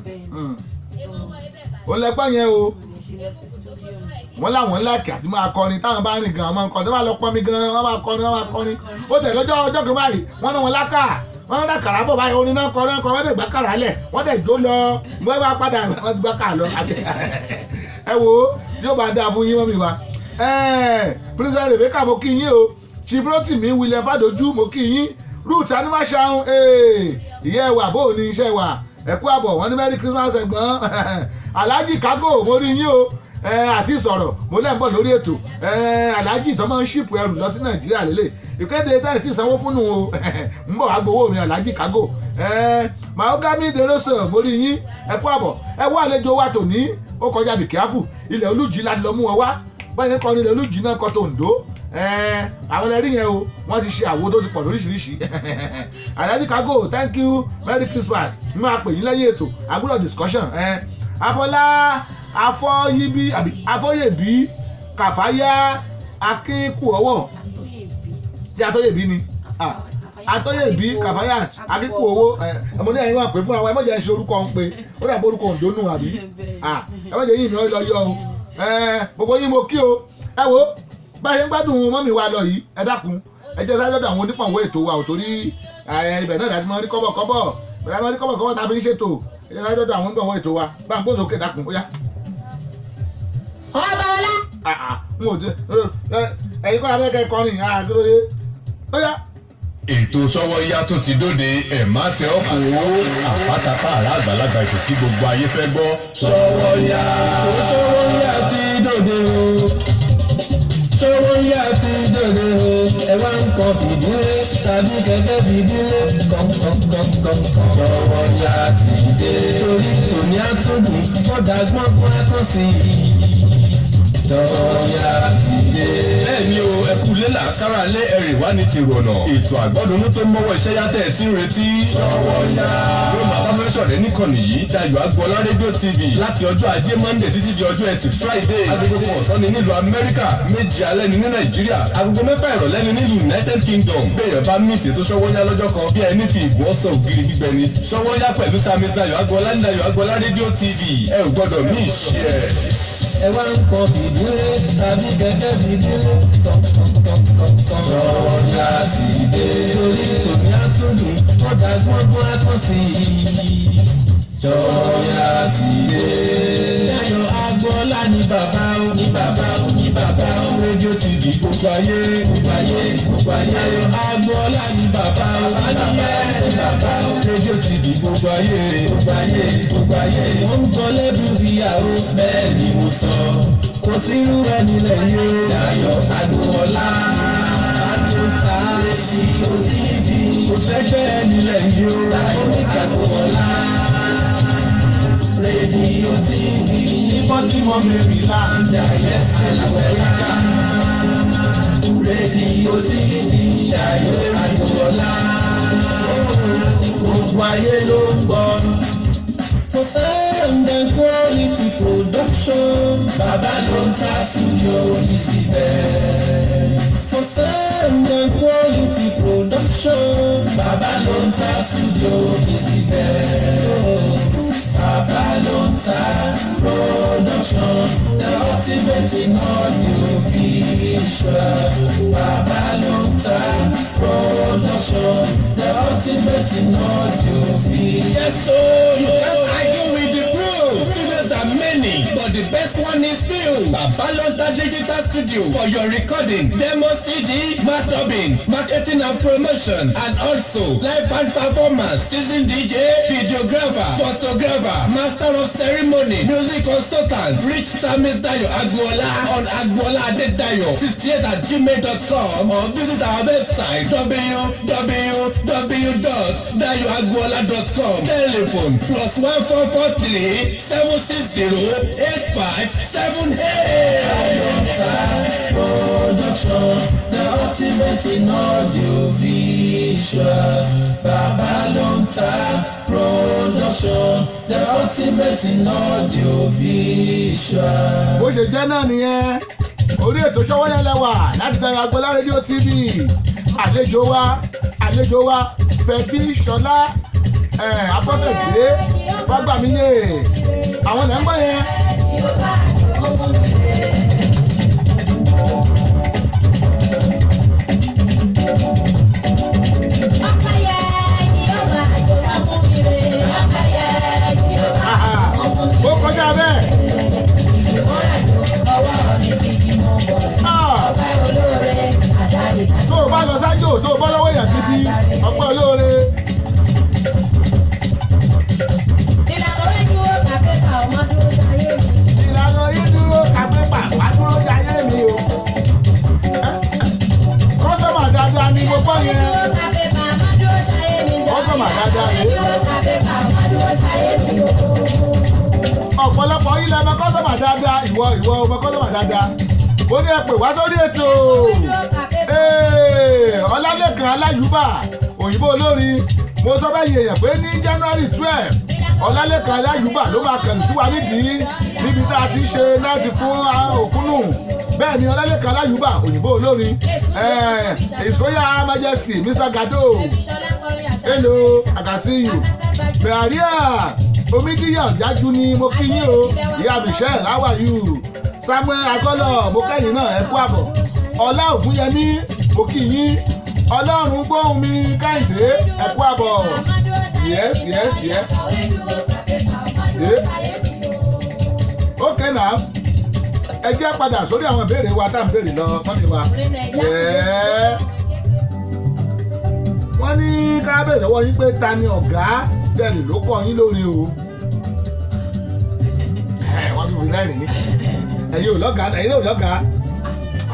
Bẹ́ẹ̀ni. So Ó lẹ́pẹ́ yẹn o. mo lè ṣe lọ sí studio. Wọ́n láwọn like àti máa kọrin. Táwọn bá rìn gan, máa ń kọrin. Tó bá lọ pọnmi gan, wọ́n máa kọrin, wọ́n máa kọrin. Ó tẹ̀ lọ́jọ́ ọjọ́ kan báyìí, wọ́n ní wọn lákà, wọ́n dá kàrà bọ̀ báyìí, orin náà kọrin kọrin, wọ́n dẹ̀ gbá kàrà lẹ̀, wọ́n dẹ̀ jó lọ, wọ́n bá padà, wọ́n ti gbá kà lọ. Ẹ wo, yóò bá dáa fún yín, mummy wa. Princess Rebecca, mo kí yín o. Chief Rotimi William Fadoju, mo kí yín. Ruth Animasaun, ìyá ẹwà, bó o ní iṣẹ́ wà, ẹ kú àbọ̀. Wọ́n ní Merry Christmas, ẹ̀gbọ́n. Alhaji Kago, mo rí yín o. Àti sọ̀rọ̀ mo lẹ́ ń bọ̀ lórí ètò. Alhaji tó máa ń ship ẹrù lọ sí Nàìjíríà lélẹ̀, ìkéde táyì tí sanwó fúnnu o, ń bọ̀ wá gbowó mi. Alhaji Kago, Mahogany Derosa, mo rí yín, ẹ kú àbọ̀. Ẹ wá àlejò wa tòní, ó kọjá bìkíáfù, ilẹ̀ Olújì láti lọ mú wọn wá. Báyìí ní kọrin ilẹ̀ Olújì náà kọ́ tòǹdó. Àwọn ẹlẹ́rìí yẹn o, wọ́n ti ṣe àwo tó ti pọ̀ lóríṣiríṣi. Alhaji Kago, thank you, Merry Christmas. N máa pè yín lẹ́yìn ètò, àgbúrò discussion. Afọlá Afọyíbí àbí Afọyèbí Kàfáyá Akínkùọwọ. Àtọ́yèbí. Jẹ́ Atọ́yèbí ni. Atọ́yèbí Kàfáyà Akínkùọwọ. Ẹ mo ní ẹ̀yin wà pé fúnra wa, ẹ má jẹ́ ṣe orúkọ ń pe ó dàbí orúkọ Oǹdó nù àbí. Ẹ má jẹ́ yín mi lọ yọ o. Gbogbo yín mo kí o. Ẹ wo báyìí ń gbádùn mummy wa lọ yìí, ẹ dákun, ẹ jẹ́ sáré lọ́dọ̀ àwọn onípọ̀nwó ètò wa ò, torí ibẹ̀ náà dájú mọ́ rí kọ́bọ̀kọ́bọ̀, ibẹ̀ náà rí kọ́bọ̀kọ́bọ̀ tá a fi ń ṣètò. Ẹ jẹ́ sáré lọ́dọ̀ àwọn onípọ̀nwó ètò wa. Bá ń gbóhùn sókè, dákun, ó yá. Ọba ọlá. N ò tẹ ẹ̀yin kọ́ra fẹ́ kẹ́ kọrin àgbélódé, ó yá. Ètò Sọ́wọ́yá tó ti dóde, ẹ̀ má tẹ ọ́ kó àpátápá àrà àgbàlagbà, ètò tí gbogbo ayé fẹ́ gbọ́. Sọ́wọ́yá, ètò Sọ́wọ́yá ti dóde o, Sọ́wọ́yá ti dóde o. Ẹ wá ń kọ fìdílé tàbí kẹ̀kẹ́ fìdílé kọ̀ǹkọ̀ǹkọ̀ǹkọ̀. Sọ́wọ́yá ti dé torí tòní àtúndùn kọ́dà gbọ́ngbọ́n ẹ̀kọ́ sí i. Sọ́wọ́yá ti dé. Bẹ́ẹ̀ni o, ẹ kú lé làákàrà lé ẹ̀rì wá ní tèrò ọ̀nà. Ètò àgbọ́dúnú tó mọ́wọ́ iṣẹ́ yàtẹ̀ tí ń retí. Sọ́wọ́yá yóò máa bá fẹ́ sọ̀rẹ́ níkànnì yìí, Dayọ̀ Agboola Rédíò TV, láti ọjọ́ Ajé Monday títí di ọjọ́ Ẹtì Friday. 1:00 ọ̀sán ni nílùú Amẹ́ríkà, 7 alẹ́ ni ní Nàìjíríà, 6:30 ìrọ̀lẹ́ ni nílùú United Kingdom. Bẹ́ẹ̀ bá miss ètò Sọ́wọ́yá lọ́jọ́ kan, bí ẹni fi ìgò ọ̀sán ògiri gbígbẹ ni. Sọ́wọ́yá pẹ̀lú Sami Dayọ̀ Agboola ní Dayọ̀ Agboola Rédíò TV, ẹ ò gbọ́dọ̀ miss ẹ̀. Ẹ wá ń kọ fìdílé tàbí kẹ̀kẹ́ fìdílé kọ̀ǹkọ̀ǹkọ̀ǹkọ̀. Sọ́wọ́yá ti dé torí tòní àtúndùn kọ́dà gbọ́ngbọ́n ẹ̀kọ́ sí i. Sọ́wọ́yá ti dé. Dayọ̀ Agboola ní bàbá ó, ní bàbá ó, ní bàbá ó. Rédíò TV, gbogbo ayé, gbogbo ayé, gbogbo ayé. Dayọ̀ Agboola ní bàbá ó, ní bàbá ó. Rédíò TV, gbogbo ayé, gbogbo ayé, gbogbo ayé. Wọ́n ń gbọ́ lẹ́bùn ìyàwó, bẹ́ẹ̀ ni mo sọ. Kò sírú ẹni lẹ́yìn o. Dayọ̀ Agboola àtúntà rédíò TV. Kò sẹ́gbẹ́ ẹni lẹ́yìn o. Dayọ̀ Agboola rédíò TV. Ní Baltimore, Maryland. Dayọ̀ Agboola rédíò TV. Dayọ̀ Agboola gbogbo ayé ló ń gbọ́. For sound and quality production, Bàbá ló ń ta studio yìí síbẹ̀. For sound and quality production, Bàbá ló ń ta studio yìí síbẹ̀. Bàbá ló ń ta production, the ultimate in audio visual. Bàbá ló ń ta production, the ultimate in audio visual. Yes, so you can't argue with the proof. Students are many, but the best one is still Baba. Baba Lonta Digital Studio for your recording, demo CD, mastering, marketing and promotion, and also live band performance, season DJ, videographer, photographer, master of ceremony, music consultant. Reach Samis Dayo Agboola on Agboola Adedayo 68@gmail.com or visit our website www.dayoagboola.com. Telephone +1443 760 8578. Production, the ultimate in audio visual. Baba Lonta Production, the ultimate in audio visual. Bó ṣe jẹ́ náà nìyẹn, orí ètò Sówónyá lẹ́wà láti Dayo Agboola rédíò TV. Àlejò wa Fẹ̀bí Ṣọlá Abọ́sẹ̀dé Fágbàmíyè, àwọn lẹ́ ń gbọ́ yẹn. Ó kọjá bẹ́ẹ̀. Tó o bá lọ sájò tó o bá lọ́wọ́ èèyàn gidi, ọpẹ́ olóore. Ìlànà yìí dúró kàpépà wá dúró jayé mi o. Kọ́sọ́mà dáadáa ni mo gbọ́ yẹn. Kọ́sọ́mà dáadáa ni. Ọ̀pọ̀lọpọ̀ yìí lẹ́mọ kọ́sọ́mà dáadáa, ìwọ ọmọ kọ́sọ́mà dáadáa. Ó ní ẹ pè wá sórí ètò. Ọlálẹ́kan Aláyùbá, òyìnbó olórin, mo sọ bẹ́ẹ̀ yẹ̀yẹ̀ pé ní January 12, Ọlálẹ́kan Aláyùbá ló máa kẹ̀lù sí wa nídìí níbi tá a ti ṣe náìtì fún òkúnnù. Bẹ́ẹ̀ ni Ọlálẹ́kan Aláyùbá, òyìnbó olórin, His Royal Majesty Mr. Gado, hello, I can see you. Maria Omidiya Ọ̀jájú ni mo kí yín o. Ìyá Michelle, how are you? Samuel Agọ́lọ̀, mo kẹ́yìn náà, ẹ kú àbọ̀. Ọlá Ògúnyẹmí, mo kí yín. Ọlọ́run gbóhùn mi Kẹ́hìndé, ẹ kú àbọ̀. Yes, yes, yes. Yeah. Okay now. Ẹ jẹ́ padà sórí àwọn ìbéèrè wa tá à ń béèrè lọ mọ́mi wa. Wọ́n ní ká béèrè lọ́wọ́ yín pé ta ni ọ̀gá tẹ̀lé ló kọ́ yín lórí o. Wọ́n tún fi rẹ́rìn-ín. Ẹ̀yin ò lọ́gàá, ẹ̀yin ò lọ́gàá.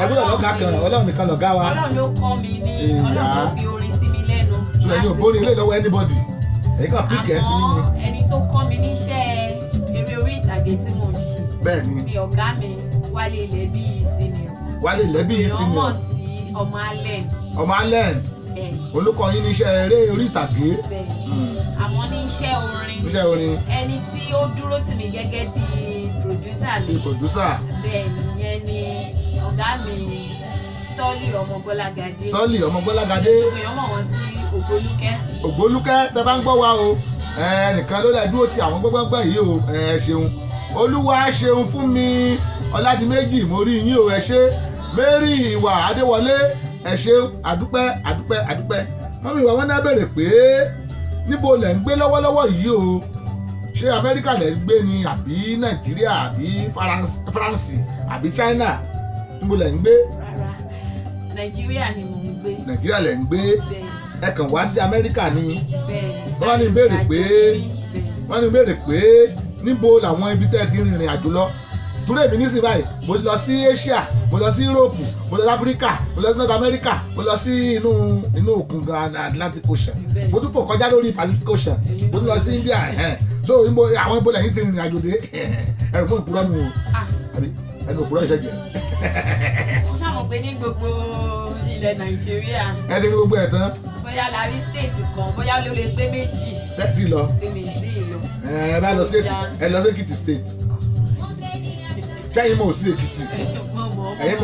Ẹ̀yin ò lọ́gàá kan, Ọlọ́run nìkan lọ̀gá wa. Ọlọ́run ló kọ́ mi ní, Ọlọ́run ló fi orin sí mi lẹ́nu. So ẹ̀yin ò bóri ilé lọ́wọ́ anybody. Ẹ̀yin kàn píkẹ́ tí yín ni. Àmọ́ ẹni tó kọ́ mi níṣẹ́ eré orí ìtàgé tí mò ń ṣe. Bẹ́ẹ̀ni. Mi ọ̀gá mi Wálé Ilẹ̀bíyìí Senior. Wálé Ilẹ̀bíyìí Senior. Èèyàn mọ̀ sí ọmọ Allen. Ọmọ Allen. Olùkọ́ yín ní iṣẹ́ eré orí ìtàgé. Àmọ́ ní iṣẹ́ orin. Iṣẹ́ orin. Ẹni tí ó dúró tì mí gẹ́gẹ́ bí pòdúsà mi. Bí pòdúsà. Bẹ́ẹ̀ nìyẹn ni ọ̀gá mi Sọ́ọ̀lì ọmọ Gbọ́lágadé. Sọ́ọ̀lì ọmọ Gbọ́lágadé. Gbogbo èèyàn mọ̀ wọ́n sí Ògbólúkẹ́. Ògbólúkẹ́ tẹ bá ń gbọ́ wa o. Ẹnìkan ló lẹ̀ dúró ti àwọn gbọ́ngbọ́ngbọ́ yìí o. Ẹ ṣeun. Olúwa ṣeun fún mi. Ọládìméjì mo rí yín o, ẹ ṣé. Mary Ìwà Adéwọlé, ẹ ṣé, àdúpẹ́ àdúpẹ́ àdúpẹ́. Mọ́mí ìwà wọn náà béèrè pé níbo lẹ̀ ń gbé lọ́wọ́lọ́wọ́ yìí o? Ṣé Amẹ́ríkà lẹ̀ ń gbé ni àbí Nàìjíríà àbí France àbí China? Níbo lẹ̀ ń gbé? Rárá, Nàìjíríà ni mò ń gbé. Nàìjíríà lẹ̀ ń gbé. Ẹ kàn wá sí Amẹ́ríkà ni. Wọ́n ní béèrè pé wọ́n ní béèrè pé níbo làwọn ibi tẹ́ ẹ ti rìnrìn àjò lọ? Torí èmi nísìnyí báyìí, mo lọ sí Asia, mo lọ sí Europe, mo lọ sí Africa, mo lọ sí North America, mo lọ sí inú òkun gan Atlantic Ocean, mo tún fò kọjá lórí Pacific Ocean, mo tún lọ sí India. So àwọn ibo lẹ́yìn ti rìnrìn àjò dé? Ẹ̀rù mú ìpúrọ́ nu o, àbí ẹnu òpúrọ́ ìṣẹ́jẹ̀. Mo ṣàmọ̀ pé ní gbogbo ilẹ̀ Nàìjíríà. Ẹ ti rí gbogbo ẹ̀ tán. Bóyá la rí state kan, bóyá ló lè pé méjì. Tẹ́tí lọ. Tí mi sí ìlú. Ẹ bá lọ state, ẹ lọ sí Èkìtì state. Kẹ́yìn mọ̀ sí Èkìtì. Ẹ̀yin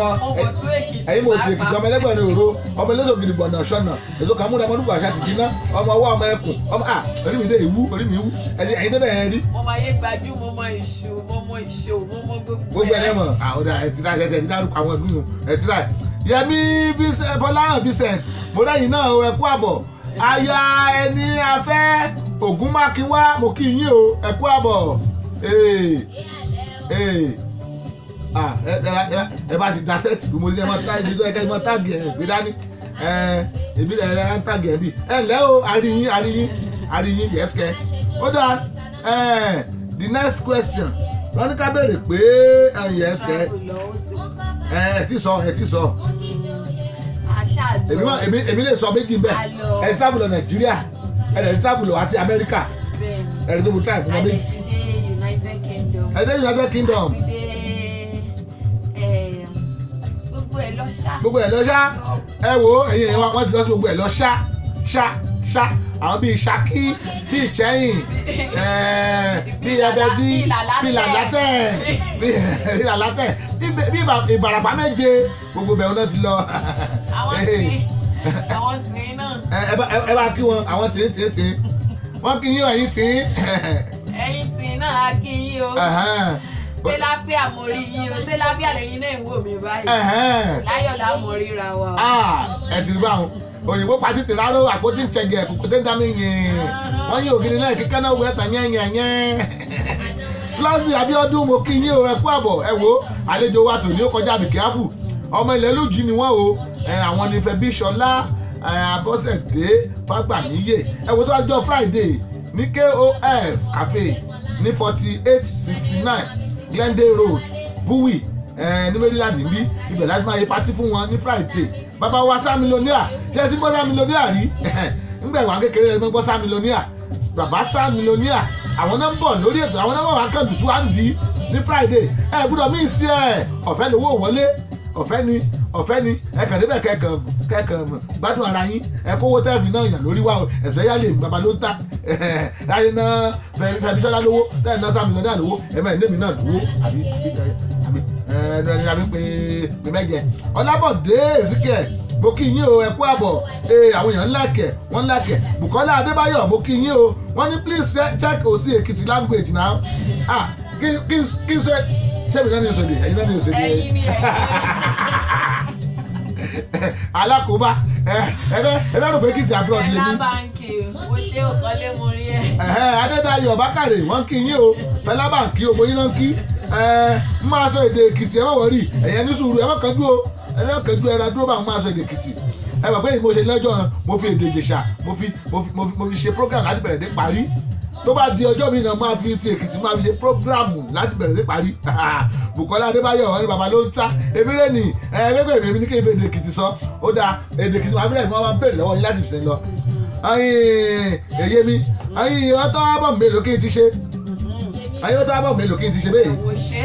mọ̀ sí Èkìtì, ọmọ ẹlẹ́gbẹ̀rin òro, ọmọ ẹlẹ́sọ̀ gidigbọ̀nà ṣọ̀nà, èso kan múra ọmọdúnkù àṣà ti jiná, ọmọ ọwọ́ ọmọ ẹkùn, ọmọ à orí mi dé ìwú, orí mi wú, ẹ̀yin débẹ̀ ẹ̀ rí. Mo máa yé gbajú, mo mọ ìṣó, mo mọ ìṣó, mo mọ gbogbo ẹ̀. Gbogbo ẹ̀ mọ̀, ọ̀dà ẹ̀ ti dárúkọ àwọn ìlú nù, ẹ̀ ti rà. Yẹmí Fọláhàn Vincent, mo lẹ́yìn náà ẹ kú àbọ̀. Aya ẹni afẹ́ Ògúnmákinwá, mo kí yín o, ẹ kú àbọ̀. Ẹ bá ti da sẹ́ẹ̀tì bí mo ní ẹ máa táàgì ẹ máa táàgì ẹ gbé dání. Èmi ẹ ń táàgì ẹ bí. Ẹ ǹlẹ́ o, àríyìn àríyìn àríyìn yẹ́sìkẹ́. Ó dáa, the next question. Wọ́n ní ká béèrè pé yẹ́sìkẹ́. Ẹ ti sọ, ẹ ti sọ. Èmi lè sọ méjì bẹ́ẹ̀. Ẹ travel lọ Nàìjíríà, ẹ lè travel lọ wá sí Amẹ́ríkà. Ẹ lè tó mo try fún ọ méjì. Ẹ dé United Kingdom. Gbogbo ẹ lọ ṣá. Gbogbo ẹ lọ ṣá. Ẹ wo ẹ̀yin ẹ̀yin wọ́n ti lọ sí gbogbo ẹ lọ ṣá ṣá ṣá. Àwọn bíi Ṣakí, bíi Ìṣẹ́yìn, bíi Ẹbẹdí, bíi Làlátẹ̀, bíi Làlátẹ̀, bíi Ìbàràpá méje, gbogbo bẹ̀rù náà ti lọ. Àwọn tìǹ náà. Ẹ bá kí wọn, àwọn tìǹ tìǹ tìǹ. Wọ́n kí yín ẹ̀yin tìǹ. Ẹ̀yin tìǹ náà á kí yín o. Ṣé láfíà mo rí yín o? Ṣé láfíà lẹ́yìn náà ń wò mí báyìí? Láyọ̀ lá mo ríra wa o. Ẹ ti rí báwọn. Òyìnbó pati ti rárá àpótí ń ṣẹ̀gẹ̀ kòkòtò ń dá mi yìn. Wọ́n yín ògiri náà kíkẹ́ náà wẹ̀ tán yẹn yẹn yẹn. Flọ́sì Abíọ́dún mo kí yín o, ẹ kú àbọ̀. Ẹ wo àlejò wa tòní ó kọjá àbíkíáfù. Ọmọ ilẹ̀ Olújì ni wọ́n o. Àwọn ni Fẹ́bí Ṣọlá Abọ́sẹ̀dé Fágbàmíyè. Ẹ wo tó wá jọ Friday ní KOF Cafe ní 4869 Glendale Road, Bowie, ní Maryland níbí. Ibẹ̀ láti máa yẹ pátí fún wọn ní Friday. Bàbá wa Sámilóníà, ṣé ẹ ti gbọ́ Sámilóníà rí? Ńgbà ìwà kékeré ẹ gbọ́ Sámilóníà. Bàbá Sámilóníà, àwọn náà ń bọ̀ lórí ètò, àwọn náà wà wá kàn lùsù àǹdí ní Friday. Ẹ gbọ́dọ̀ mí sí ẹ̀, ọ̀fẹ́ lówó wọlé, ọ̀fẹ́ ni, ọ̀fẹ́ ni. Ẹ kàn débẹ̀ kẹ̀kàn gbádùn ara yín. Ẹ kówó tẹ́ẹ̀fì náà yàn lórí wa o. Ẹ̀sẹ̀ yá lè bàbá ló ń ta. Láyé náà Fẹ́mi Ṣọlá lówó, tẹ́ẹ̀ náà Sámilóníà lówó, ẹ̀mẹ́ ìlémi náà lówó, àbí àbí àbí àbí pé mẹ́jẹ. Ọlábọ̀dé Ezekiel, mo kí yín o, ẹ kú àbọ̀. Àwọn èèyàn ńlá kẹ̀, wọ́n ńlá kẹ̀. Bùkọ́lá Adébáyọ̀, mo kí yín o. Wọ́n ní please check Òsì Èkìtì language now. Ah, kí n sọ ṣé mi náà ní ìsọ̀dẹ̀, ẹ̀yin náà ní ìsọ̀dẹ̀. Ẹ̀yin ni ẹ̀yin. Alákòóbá ẹ bẹ́ rò pé Èkìtì abroad lèmi. Fẹlá Báńkì, mo ṣe òkọ́lé mo rí ẹ. Adédayọ̀ Bákàrè, wọ́n kí yín o. Fẹlá Báńkì, ògbó yín náà ń kí. Ń máa sọ èdè Èkìtì, ẹ má wọrí, ẹ̀yẹ ní sùúrù, ẹ má kánjú o, ẹ má kánjú, ẹ ra dúró bá máa sọ èdè Èkìtì. Ẹ mọ̀ pé mo ṣe lọ́jọ́ mo fi èdè Ìjẹ̀ṣà mo fi ṣe program láti bẹ̀rẹ̀ dé parí. Tó bá di ọjọ́ mi náà máa fi ti Èkìtì máa fi ṣe program láti bẹ̀rẹ̀ dé parí. Bùkọ́lá Adébáyọ̀ wọn ni bàbá ló ń ta. Èmi rẹ̀ ni ẹ bẹ́ẹ̀ mi ní kí n fi èdè Èkìtì sọ. Ó dáa, èdè Èkìtì máa fi rẹ̀ fún wọn máa bèrè lọ́wọ́ yín láti fi lọ. Èyí mi, ọtọ́ ábọ̀ mélòó kí n ti ṣe? Ayé ọtọ́ ábọ̀ mélòó kí n ti ṣe bẹ́ẹ̀? Kò ṣe.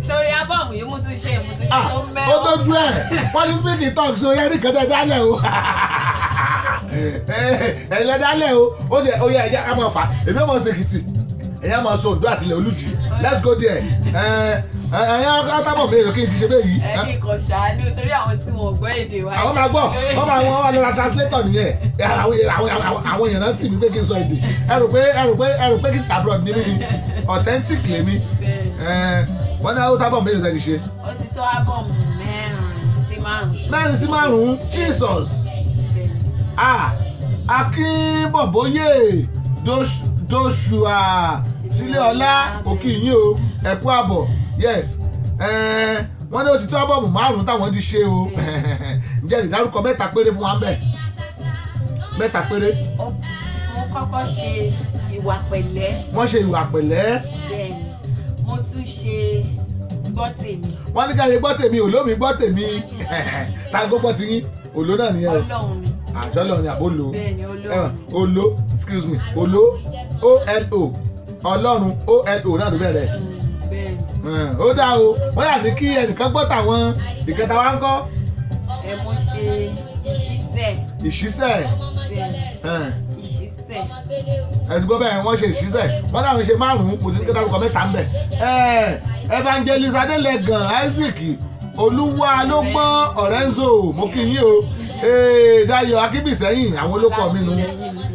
Sórí ábọ̀mù yìí mo tún ṣe tó mẹ́wọ́. Ó tójú ẹ̀, wọ́n ní speak in tongues o, yẹn ní kẹ́tẹ́ dálẹ̀ o. Ẹ̀lẹ́ dálẹ̀ o, ó jẹ́ oyè ẹ̀jẹ̀ ká máa fà. Èmi ò mọ̀ sí Èkìtì, ẹ̀yà máa sọ Oǹdó àti ilẹ̀ Olújì. Let's go there. Ẹ̀yà ábọ̀ mélòó kí n ti ṣe bẹ́ẹ̀ yìí? Ẹ kì í kàn ṣàánú torí àwọn tí wọn ò gbọ́ èdè wa. Àwọn máa gbọ́, wọ́n máa wọ́n wá lọ́ra translator nìyẹn. Àwọn èèyàn náà tì mí pé kí n sọ èdè. Ẹ rò pé kí n abroad ní mí ni authentic lèmi. Wọ́n ní àwọn tábọ̀ mélòó tẹ́lẹ̀ ṣe. Ó ti tó ábọ̀mù 4 sí 5. 4 sí 5, Jesus. Akínbọ̀bóyè Joshua Sílẹ̀ọlá òkì yín o, ẹ kú àbọ̀. Yes. Wọ́n ní ó ti tó ábọ̀mù 5 táwọn ti ṣe o. Ǹjẹ́ lè dárúkọ 3 péré fún wa ń bẹ̀? 3 péré. Mo kọ́kọ́ ṣe ìwà pẹ̀lẹ́. Wọ́n ṣe ìwà pẹ̀lẹ́. Bẹ́ẹ̀ni, mo tún ṣe gbọ́ tèmi. Wọ́n ní ká ṣe gbọ́ tèmi, òló mi gbọ́ tèmi. Ta gbọ́ gbọ́ ti yín, òló náà nìyẹn o. Ọlọ́run ni. Àjọlọ ni àbó lo. Bẹ́ẹ̀ni, Ọlọ́run. Olo, excuse me, olo, O-L-O, Ọlọ́run, O-L-O náà ló bẹ̀rẹ̀. Ó dáa o, wọ́n yà sí kí ẹnìkan gbọ́ tàwọn ìkẹta wa ń kọ́. Ẹ mo ṣe ìṣísẹ̀. Ìṣísẹ̀. Bẹ́ẹ̀ni, ìṣísẹ̀. Ẹ ti gbọ́ bẹ́ẹ̀, wọ́n ṣe ìṣísẹ̀, wọ́n láwọn ṣe 5, mo ti ní kí dárúkọ 3 ń bẹ̀. Evangelist Adélẹ́gàn Isaac Olúwa ló gbọ́n Ọ̀rẹ́nzò, mo kí yín o. Dayọ̀ Akínbísẹ́yìn, àwọn olókọ mi nu.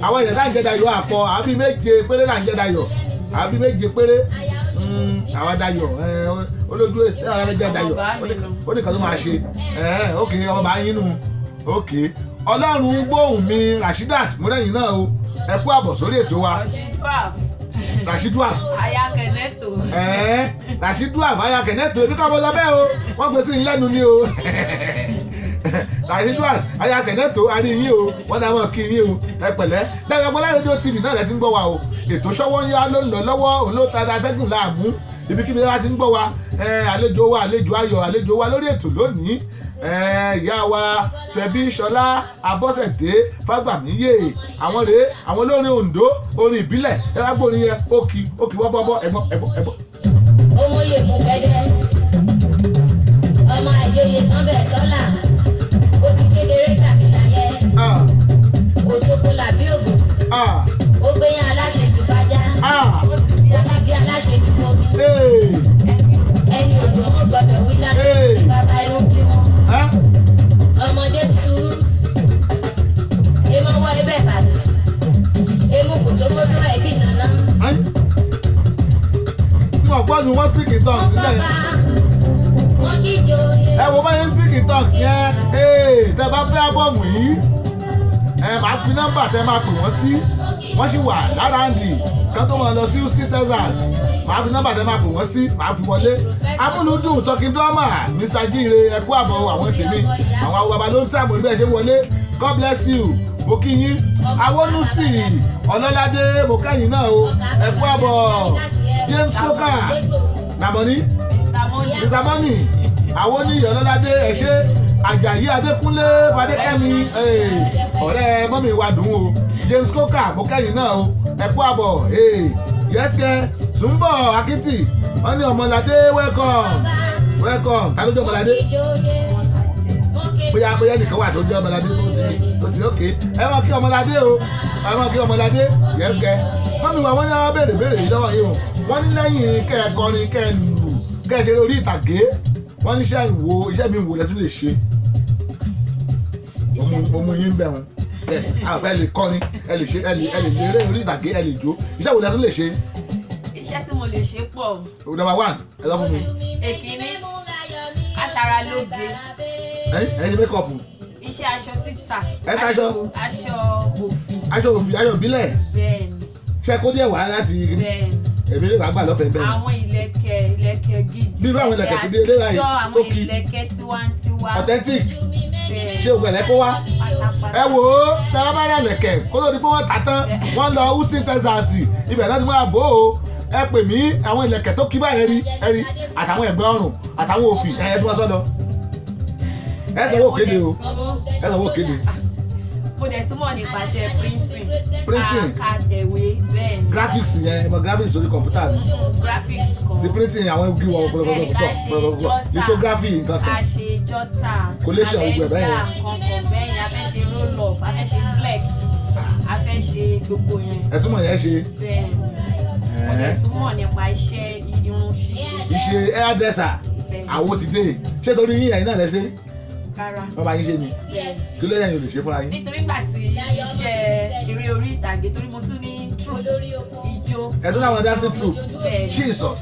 Àwọn èèyàn tá ń jẹ́ Dayọ̀ àpọ̀, àbí 7 péré là ń jẹ́ Dayọ̀, àbí 7 péré. Àwọn Dayọ̀ olójú ẹ̀ jẹ́ Dayọ̀, ó ní kan tó máa ṣe. Ok, ọmọ bá yín nu. Ok, Ọlọ́run gbóhùn mi Rasheedat Múrẹ́yìn náà o, ẹ kú àbọ̀ sórí ètò wa. Rashiduaf. Aya Kẹ̀nẹ́tò. Rashiduaf aya Kẹ̀nẹ́tò ebi kọ́ ọmọ sọ bẹ́ẹ̀ o wọ́n gbé sí i lẹ́nu ni o. Rashiduaf aya Kẹ̀nẹ́tò a rí yín o wọ́n náà mọ̀ kí yín o ẹ pẹ̀lẹ́. Dayọ̀ Agboola rédíò TV náà lẹ ti ń gbọ́ wa o. Ètò Ṣọwọ́ ń yá ló ń lọ lọ́wọ́ òun ló ta atẹ́gùn láàmú ibikíbi láti ń gbọ́ wa àlejò wa àlejò ayọ̀ àlejò wa lórí ètò lónìí ìyá wa Fẹ̀bí Ṣọlá Abọ́sẹ̀dé Fágbàmíyè àwọn rèé àwọn olórin Oǹdó orin ìbílẹ̀ ẹ bá gbórin yẹn òkì òkì wọ́bọ́bọ́ ẹ̀bọ́ ẹ̀bọ́ ẹ̀bọ́. Ọmọye mú gẹ́gẹ́ ọmọ àjòyè kan bẹ̀ sọ́là ó ti kékeré tàbí láyé òjòkó làbí ògùn ó gbéyàn aláṣejù fájá ó ti di aláṣejù omi ẹni òdùn wọn gbọ́dọ̀ wí lábẹ́ ní bàbá irú bí wọn ọmọdé sùúrù emọwọ ibẹ̀ bàbá emu kòtókótó ẹbí nàná. Wọ́n gbọ́ ni wọ́n speak in tongues nílẹ̀ yẹn. Wọ́n kíjọ ẹ wo báyẹn speak in tongues yẹn tẹ bá fẹ́ ábọ̀mù yìí ẹ máa fi nọ́mbà tẹ máa pè wọ́n sí wọ́n sì wà láràndì kan tó máa lọ sí Houston, Texas máa fi nọ́mbà tẹ máa pè wọ́n sí máa fi wọlé. Amúlùdùn talking drama Mr. Jíire ẹ kú àbọ̀ àwọn tèmi àwọn àwọn baba ló ń tààmù níbẹ̀ ṣe wọlé God bless you mo kí yín. Awónúsì Ọlọ́ládé mo kẹ́yìn náà o ẹ kú àbọ̀. James Coker Nàmọ́ní Mr. Money Awóníyì Ọlọ́ládé ẹ ṣé. Àjàyí Adékúnlé Fadékẹ́mi ọ̀rẹ́ mọ́mí wa dùn o. James Coker mo kẹ́yìn náà o ẹ kú àbọ̀. Yẹ́sìkẹ́ Sùnbọ̀ Akitì wọ́n ní Ọmọládé welcome welcome ta ló jẹ́ Ọmọládé bóyá bóyá nìkan wà tó jẹ́ Ọmọládé tó ti ok ẹ máa kí Ọmọládé o ẹ máa kí Ọmọládé yẹ́sìkẹ́ mọ́mí wa wọ́n ní wọ́n béèrè béèrè yìí lọ́wọ́ yìí o wọ́n ní lẹ́yìn kẹ́ ẹ kọrin kẹ́ ẹ lù kẹ́ ẹ ṣe orí ìtàgé wọ́n ní iṣẹ́ wo iṣẹ́ mi wò lẹ́tún lè ṣe mo mú yín bẹ̀ wọn ẹ lè kọrin ẹ lè ṣe ẹ lè lérè orí ìtàgé ẹ lè jó iṣẹ́ wo lẹ́tún lè ṣe. Iṣẹ́ tí mo lè ṣe pọ̀. Number one ẹ lọ fún mi. Èkíní aṣaralóge. Ẹ ṣe mékọ̀pù. Iṣẹ́ aṣọ títà. Ẹ taṣọ. Aṣọ òfì. Aṣọ òfì aṣọ ìbílẹ̀. Bẹ́ẹ̀ni. Ṣé kó díẹ̀ wá láti. Bẹ́ẹ̀ni. Èmi lè wá gbà lọ́fẹ̀ẹ́ bẹ́ẹ̀. Àwọn ìlẹ̀kẹ̀ ìlẹ̀kẹ̀ gidi. Bí irú àwọn ìlẹ̀kẹ̀ tó bí eléyà yìí tó kí. Àwọn ìlẹ̀kẹ̀ tiwantiwa. Authentic. Ṣé ògùn ẹ̀lẹ́ kó wá? Ẹ wò ó tẹ́lá bá rẹ̀ lẹ̀kẹ̀ kó tó di pé wọ́n ta tán wọ́n lọ Houston, Texas ibẹ̀ náà ti máa bò ó. Ẹ pè mí àwọn ìlẹ̀kẹ̀ tó kí báyẹn rí ẹ rí àtàwọn ẹ̀gbẹ́ ọrùn àtàwọn òfì ẹ tí wọ́n sọ lọ. Ẹ sanwó kéde o ẹ sanwó kéde. Mo dẹ̀ túmọ̀ nípasẹ̀ printing. Printing. Àkàtẹ̀wé bẹ́ẹ̀ ni. Graphics yẹn mo graphics orí kọ̀mpútà mi. Graphics kan. Ti printing àwọn igi wọn gbọgbọgbọgbọ lithography nǹkan kan. A ṣe jọ́tà. Collation gbogbo ẹ̀ bẹ́ẹ̀ yẹn. Nǹkan kan bẹ́ẹ̀ yẹn a fẹ́ ṣe roll up a fẹ́ ṣe flex a fẹ́ ṣe gbogbo yẹn. Ẹ túmọ̀ yẹn ṣe. Bẹ́ẹ̀ ni. Mo dẹ̀ túmọ̀ nípa iṣẹ́ irun ṣíṣe. Iṣẹ́ hairdresser àwo ti dé ṣé torí yín ẹ̀yin náà lẹ ṣe? Rárá. Wọ́n bá yín ṣe ni kí ló yẹn lè ṣe fúnra yín. Nítorí ìgbà tí iṣẹ́ eré orí ìtàgé torí mo tún ní troupe ijó. Ẹ tún láwọn dancing troupe Jesus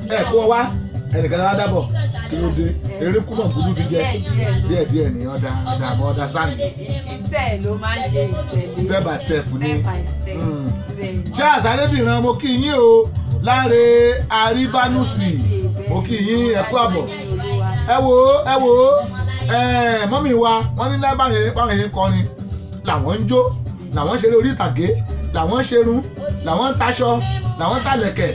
ẹ kó wá ẹnìkan náà dábọ̀ kí ló dé eré kúmọ̀ gbúdú fi jẹ díẹ̀ díẹ̀ ní ọ̀dà ọ̀dà àmọ́ ọ̀dà sáǹdì. Ìṣiṣẹ́ ló máa ń ṣe ìtẹ̀lé. Step by step ni. Step by step. Charles Adédìran mo kí yín o Láre Àríbánúsì mo kí yín ẹ kú àbọ̀ ẹ wò ó ẹ wò ó mọ́mí wa wọ́n ní báwọn yẹn ń kọrin làwọn ń jó làwọn ń ṣeré orí ìtàgé làwọn ń ṣerun làwọn ń taṣọ làwọn ń tàlẹ̀kẹ̀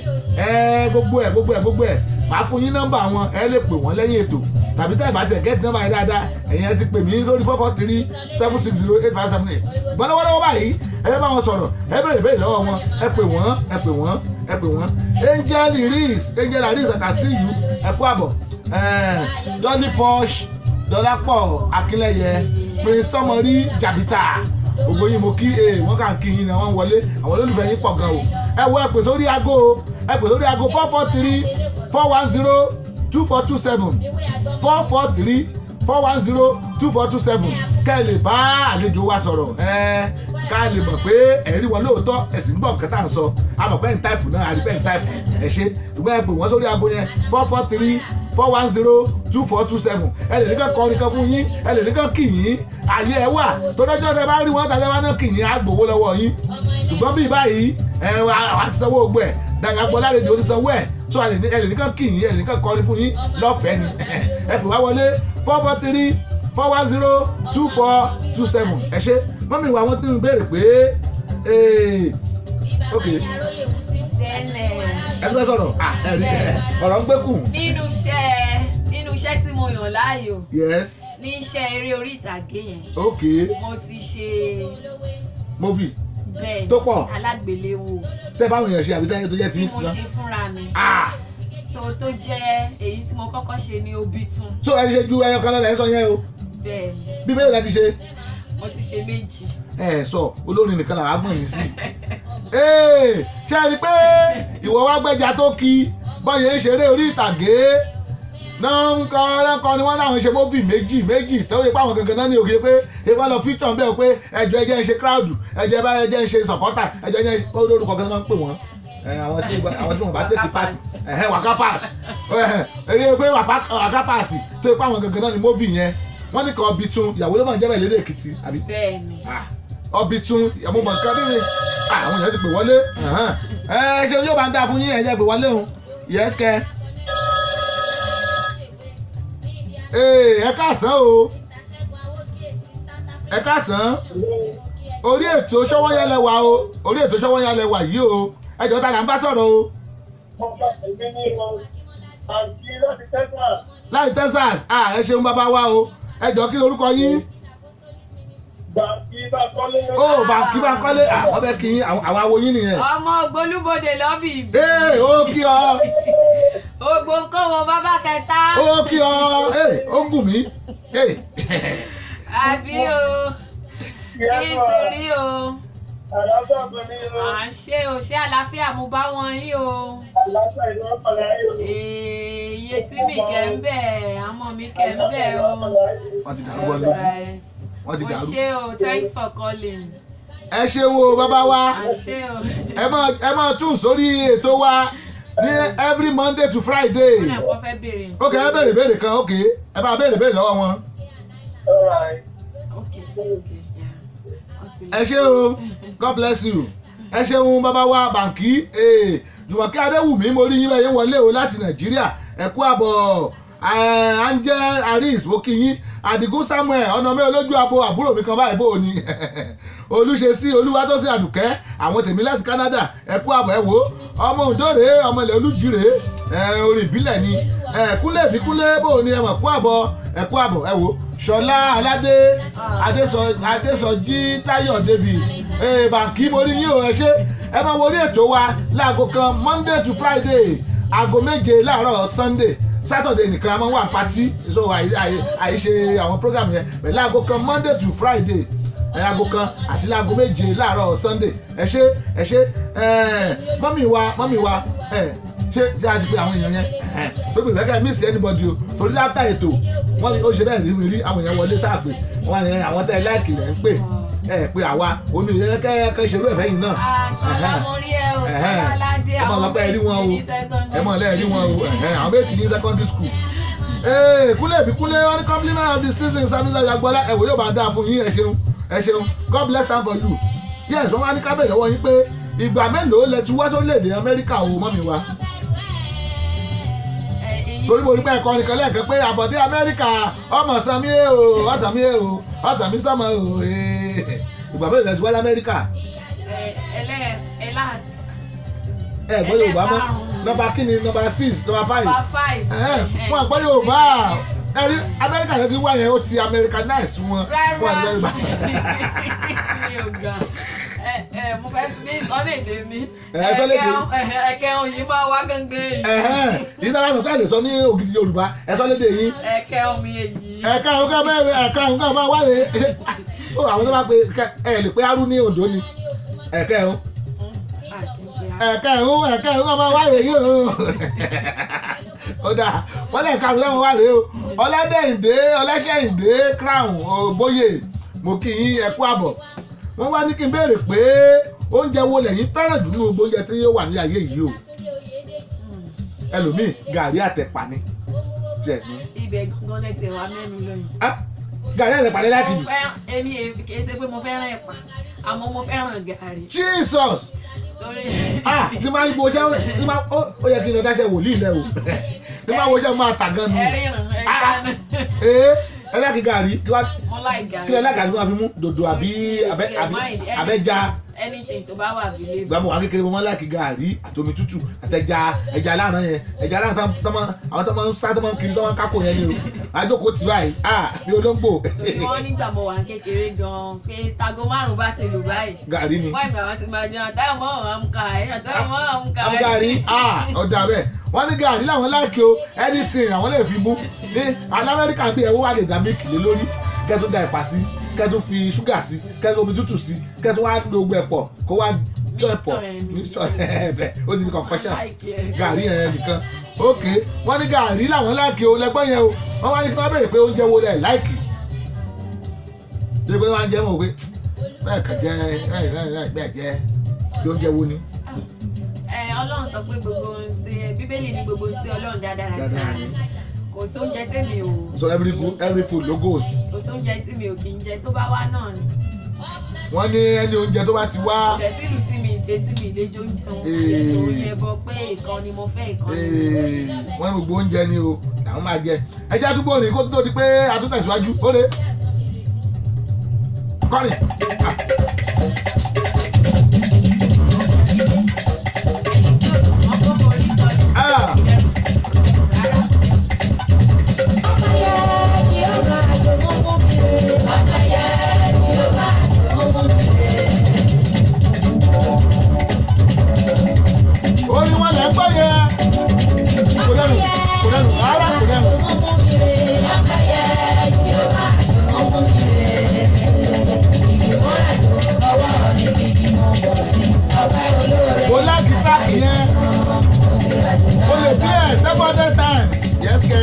gbogbo ẹ̀ gbogbo ẹ̀ gbogbo ẹ̀ màá fún yín nọ́mbà wọn ẹ lè pè wọ́n lẹ́yìn ètò tàbí tẹ́ ẹ̀ bá tiẹ̀ gẹ́tì nọ́mbà yẹn dáadáa ẹ̀yin ẹ ti pè mí sórí 443-760-8578 gbọ́n lọ́wọ́lọ́wọ́ báyìí ẹ fẹ́ bá wọn sọ̀rọ̀ ẹ bèrè bèrè lọ́wọ́ wọn ẹ pè wọ́n ẹ pè wọ́n ẹ pè wọ́n Angel Reese Angel Reese I can see you ẹ kú àbọ̀ Dolly Posh Dọlápọ̀ Akínlẹ́yẹ Prince Tọmọrí Jàbítà gbogbo yín mo kí wọ́n kà ń kí yín ni wọ́n wọlé àwọn olólùfẹ́ yín pọ̀ gan o ẹ wo ẹ pè sórí aago ẹ pè sórí aago 443-410-2427 443-410-2427 kẹ́ ẹ lè bá àlejò wa sọ̀rọ̀ ká lè mọ̀ pé ẹ̀rí wọn lóòótọ́ ẹ̀sìn ń gbọ́ nǹkan tá à ń sọ a mọ̀ pé ń táìpù náà àrí pé ń táìpù ẹ̀ ṣe ṣùgbọ́n ẹ pè wọ́n sórí aago yẹn 443-410-2427 ẹ lè nìkan kọrin kan fún yín ẹ lè nìkan kì yín àyè ẹ wà tó dọ́jọ́ tẹ bá rí wọn tàbí wọn náà kì yín á gbowó lọ́wọ́ yín ṣùgbọ́n bí báyìí ẹ wà á ti sanwó gbogbo ẹ̀ Dayọ̀ Agboola rédíò ti sanwó ẹ̀ tó ẹ lè nìkan kì í ẹ lè nìkan kọrin fún yín lọ́fẹ̀ẹ́ ni. Ẹ pè wá wọlé 443 410 2427. Ẹ ṣe mummy wa, wọ́n ti ń béèrè pé ok, ẹ tún fẹ́ sọ̀rọ̀ ẹ rí ọ̀rọ̀ ń gbẹ́kùn. Nínú iṣẹ́ tí mo yàn láàyò, ní iṣẹ́ eré orí ìtàgé yẹn, mo ti ṣe movie bẹ́ẹ̀ tó pọ̀. Alágbéléwò tẹ́ báwọn èèyàn ṣe àbí tẹ́ tó jẹ́ tí. Tí mo ṣe fúnra mi, so tó jẹ́ èyí tí mo kọ́kọ́ ṣe ní Obitun. So ẹ ti ṣe ju ẹyọ kan lọ́la ẹ sọ yẹn o? Bẹ́ẹ̀. Bí bẹ́ẹ̀ la ti ṣe? Mo ti ṣe 2. Ẹ sọ olórin nìkan làwọn agbọ̀n yìí sí. Ṣé ẹ rí i pé ìwọ wá gbẹ́ja tó kí bọ́yẹ̀ ń ṣeré orí ìtàgé náà ń kọ́ náà kọ́ ni wọ́n láwọn ṣe movie méjì méjì tó yẹ pé àwọn gangan náà ní òkè pé ìwọ́n lọ feature bẹ́ẹ̀ pé ẹjọ́ ẹjẹ́ ń ṣe crowd, ẹjọ́ ẹjẹ́ ń ṣe supporter, ẹjọ́ ẹjẹ́ ń olórúkọ gan máa ń pè wọ́n, àwọn tí wọ́n bá take part, waka pass, èyí pé waka pass tó yẹ pé àwọn gangan náà ní movie yẹn. Wọ́n ní kan Ọbìtún ìyàwó ló máa ń jẹ́ bẹ́ẹ̀ lédè Èkìtì àbí? Bẹ́ẹ̀ni. Ọbìtún ìyàwó mọ̀ nǹkan bí àwọn èèyàn ti pè wọlé. Ẹ ṣe yóò bá ń dáa fún yín, ẹ jẹ́ pè wọlé o. Yes kẹ́ ẹ káàsán o, ẹ káàsán. Orí ètò Ṣọ́wọ́nyá wà o, orí ètò Ṣọ́wọ́nyá wà yìí o. Ẹ jọ̀ọ́, ta là ń bá sọ̀rọ̀ o? Láti Texas. Ẹ ṣeun bàbá wa o. Ẹ jọ̀ọ́, kí lorúkọ yín? Ó Bàǹkì Bánkọ́lé, àwọn bẹ kí yín, àwọn awo yín nìyẹn. Ọmọ ògbólúbodè lọ́bì. Ee, ó kí ọ. Ògbóǹkówó bàbá kẹta. Ó kí ọ. Ee, ó ń gùn mí. Àbí o, kí n sì rí o. À ń ṣe o, ṣé àlàáfíà mo bá wọn yín o? Iye tí mi kẹ́ ń bẹ̀, àmọ́ mi kẹ́ ń bẹ̀ o. Wọ́n ti dàrú bọ́ lójú, wọ́n ti Mo dàrú. ṣe o, thanks for calling. Ẹ ṣeun o bàbá wa. À ń ṣe o. Ẹ máa tún sórí ètò wa ní every Monday to Friday. Wọ́n náà kọ́ fẹ́ béèrè nǹkan. Ok, ẹ béèrè béèrè kan. Ok, ẹ bá béèrè béèrè lọ́wọ́ wọn. Okay, yeah. Wọ́n ti Ẹ ṣé o, God bless you. Ẹ ṣeun bàbá wa Bàǹkì. Jùmọ̀kẹ́ Adéwùmí, mo rí yín bẹ́ẹ̀ yín wọlé o láti Nàìjíríà. Ẹ kú àbọ̀. Angel Aris, mo kí yín. Àdìgún Samuel ọ̀nà mi olójú abo àbúrò mi kan báyìí, bò ní Olùṣesí Olúwatósìn Àdùkẹ́, àwọn tèmi láti Canada, ẹ kú àbọ̀. Ẹ wò ó, ọmọ Oǹdó rèé, ọmọ ilẹ̀ Olújì rèé, ẹ orin ìbílẹ̀ ni. Ẹ kúnlẹ̀ bí kúnlẹ̀, bò ní ẹ mọ̀ kú àbọ̀, ẹ kú àbọ̀. Ẹ wò, Ṣọlá Aládé Adésọjí Táyọ̀ David Bàǹkì, mo rí yín o. Ẹ ṣé. Ẹ máa wo orí ètò wa láago 1 Monday to Friday, aago 7 láàárọ̀ Sunday. Saturday nìkan a máa ń wà party, so àìṣe àwọn program yẹn pẹ̀lú aago 1 Monday to Friday, aago 1 àti láago 7 láàárọ̀ Sunday. Ẹ ṣé, ẹ ṣé. Mummy wa, mummy wa, ẹ ṣé ṣé a ti pe àwọn èèyàn yẹn tó pè fẹ́ kẹ́ miss anybody o, torí after ètò wọ́n ó ṣe bẹ́ẹ̀ rí mi rí àwọn èèyàn wọlé tá a pè wọ́n ní àwọn tẹ́ ẹ like lẹ́ ń pè ẹ pé àwa omi ìyẹn kẹ́ kẹ́ ṣerú ẹ̀fẹ́ yìí náà. Sọlá, mo rí ẹ o, Sọlá Aládé. Ẹ mọ̀ lọ́pẹ́ rí wọn o, ní secondary ẹ mọ̀ lẹ́ẹ̀ rí wọn o, àwọn méjì ní secondary school. Kúnlẹ̀ bí kúnlẹ̀, wọ́n ní compliment of the season, Sami Agboola. Ẹ̀wọ̀ yóò bá dáa fún yín. Ẹ ṣeun, ẹ ṣeun. God bless am for you. Yes, wọ́n wá ní kábẹ̀rẹ̀ lọ́wọ́ yín pé ìgbà mélòó lẹ ti wá sórílẹ̀-èdè Amẹ́ríkà o, mummy wa? Torí mo rí pé ẹ̀kọ́ nìkan lẹ́ẹ̀kan pé àbọ̀dé Amẹ́ríkà ọmọ sami o, ọ̀sàmí o, ọ̀sàmí sọmọ o. Ìgbà mélòó lẹ ti wá lamẹ́ríkà? Ẹlẹ́ Ẹ gbọ́ Yorùbá mọ́. Nọ́mbà kí ni? Nọ́mbà 6, nọ́mbà 5? Nọ́mbà 5. Wọn àgbọ́ Yorùbá. Ẹ̀rí Amẹ́ríkà tó ti wá yẹn, ó ti Americanize wọn. Rárá. Wọn àgbọ́ Yorùbá. Mi ò gbà. Ẹ ẹ mo fẹ́ ní sọ́lẹ̀dẹ̀ mi. Ẹ, sọ́lédè. Ẹ̀kẹ́hùn yìí máa wá gángan yìí. Yìí tá a bá sọ pé ẹ lè sọ ní ògidì Yorùbá, ẹ sọ lédè yín. Ẹ̀kẹ́hùn mi èyí. Ẹ̀ka òǹkà mẹ́rin, ẹ̀ka òǹkà máa wáyé. So àwọn tó bá pe ẹ lè pe arú ní Oǹdó ni ẹ̀ka ẹ̀hún, ẹ̀ka ẹ̀hún, ẹ̀ka ẹ̀hún máa wáyé yìí o. Ó dáa, wọ́n lè ka àwọn wá rèé o. Ọládẹ́yìndé Ọláṣẹ́yìndé Crown Ògbóyè, mo kí yín, ẹ kú àbọ̀. Wọ́n wá ní kí n béèrè pé oúnjẹ wo lẹ̀yin fẹ́ràn jù nínú gbogbo oúnjẹ tí yóò wà ní ayé yìí o? Ẹlòmíì, gàrí àtẹ̀pà ni tiẹ̀ ní. Ibẹ̀ gangan lẹ́sẹ̀ wá mẹ́nu lóyún. Ah, gàrí àtẹ̀pà ní láìkì Mo jù. fẹ́ràn, èmi kì í ṣe pé mo fẹ́ràn ẹ̀pà, àmọ́ mo fẹ́ràn gàrí. Jesus. Ah, tí máa ń gbọ́ ṣẹ́ tí máa ó yẹ kí n lọ dáṣẹ́ wòlíì lẹ o. Tí máa wo ṣẹ́ máa tà gan nu. Ee, ẹ láìkí gàrí kí lẹ láìkí gàrí wọ́n fi mú dòdò àbí abẹ́ja. Anything tó bá wà available. Ìgbà mo wà kékeré mo máa ń láìkí gàrí àtomi tútù àtẹja ẹja aláràn yẹn ẹja aláràn àwọn tó máa ń sá tó máa ń kiri tó máa ń kákò yẹn ni o. Àjókòó tì báyìí ah bí olóńgbò. Wọ́n nígbà mo wà kékeré gan-an pé tago 5 bá ti lù báyìí. Gàrí ni. Wọ́n ìgbà wọn ti máa jẹun àtàwọn ọmọ àtàwọn ọmọ ká ẹ̀. Gàrí ah ọ̀dà bẹ́ẹ̀ wọ́n ní gàrí làwọn láìkí o anything àwọn lè fi mú ní Amẹ́ríkà bí ẹ̀wọ́ wà lè dá mílìkì lé lórí kẹ́ tó da ẹ̀pà sí kẹ́ tó fi ṣúgà sí kẹ́ tó omi tútù sí kẹ́ tó wá lo gbogbo ẹ̀pọ̀ kó wá jọ ẹ̀pọ̀ mixture ẹ̀bẹ̀ ó ti di concoction gàrí yẹn nìkan. Ok wọ́n ní gàrí làwọn láìkí o lẹ́gbọ́n yẹn o wọ́n wá ní kí wọ́n béèrè pé oúnjẹ wo lẹ̀ láìkì ṣé pé wọ́n á jẹ́ mọ̀ pé bẹ́ẹ̀ kàn jẹ́ bẹ́ẹ̀ jẹ́ bí oúnjẹ wo ni. Ọlọ́run sọ pé gbogbo ohun tí Bíbélì ní gbogbo ohun tí Ọlọ́run dá dáradára kò sóúnjẹ tèmi ò. So every food ló goes. Kò sóúnjẹ tí mi ò kì í jẹ tó bá wá náà ni. Wọ́n ní ẹni oúnjẹ tó bá ti wá. Kò dẹ̀ sílùú tí mi dé tí mi lè jẹ oúnjẹ wọn. Torí ẹ bọ pé ìkan ni mo fẹ́ ìkan ni. Wọ́n ní gbogbo oúnjẹ ni o làwọn máa jẹ. Ẹjẹ́ àdúgbò ní kó tó di pé a tún tẹ̀síwájú. Ó lè kọ́rin. Orin wọn lẹ ń gbọ́ yẹn kò lẹ́nu kò lẹ́nu rárá kò lẹ́nu. Mo láti tíráàkì yẹn mo lè bí ẹ̀ 700 times yes kẹ́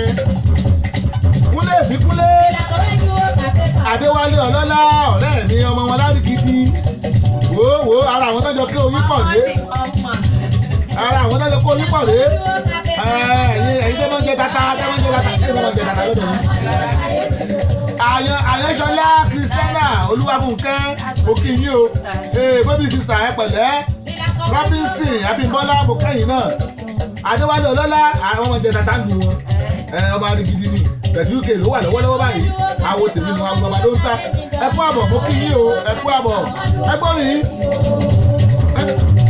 kúnlé bí kúnlé Adéwálé Ọlọ́lá ọ̀rẹ́ mi ọmọ wọn lárìgidi wò wò ara àwọn tọ́jọ́ kí oyin pọ̀ dé ara àwọn tọ́jọ́ kó oyin pọ̀ dé ẹ̀yin tẹ́ máa ń jẹ tata tẹ́ máa ń jẹ tata tẹ́ máa ń jẹ tata lọ́dọ̀ mi. Àyànṣọlá Christiana Olúwafúnkẹ́ mo kí yín o baby sister ẹ pẹ̀lẹ́ Robinson Abímbọ́lá mo kẹ́yìn náà Adéwálé Ọlọ́lá àwọn ọmọ jẹ tata ń lu wọn ọmọ arigidi ni pẹ̀lú UK ló wà lọ́wọ́lọ́wọ́ báyìí àwo tèmi nu àwọn ọba ló ń ta ẹ kú àbọ̀ mo kí yín o ẹ kú àbọ̀ ẹ gbọ́ mi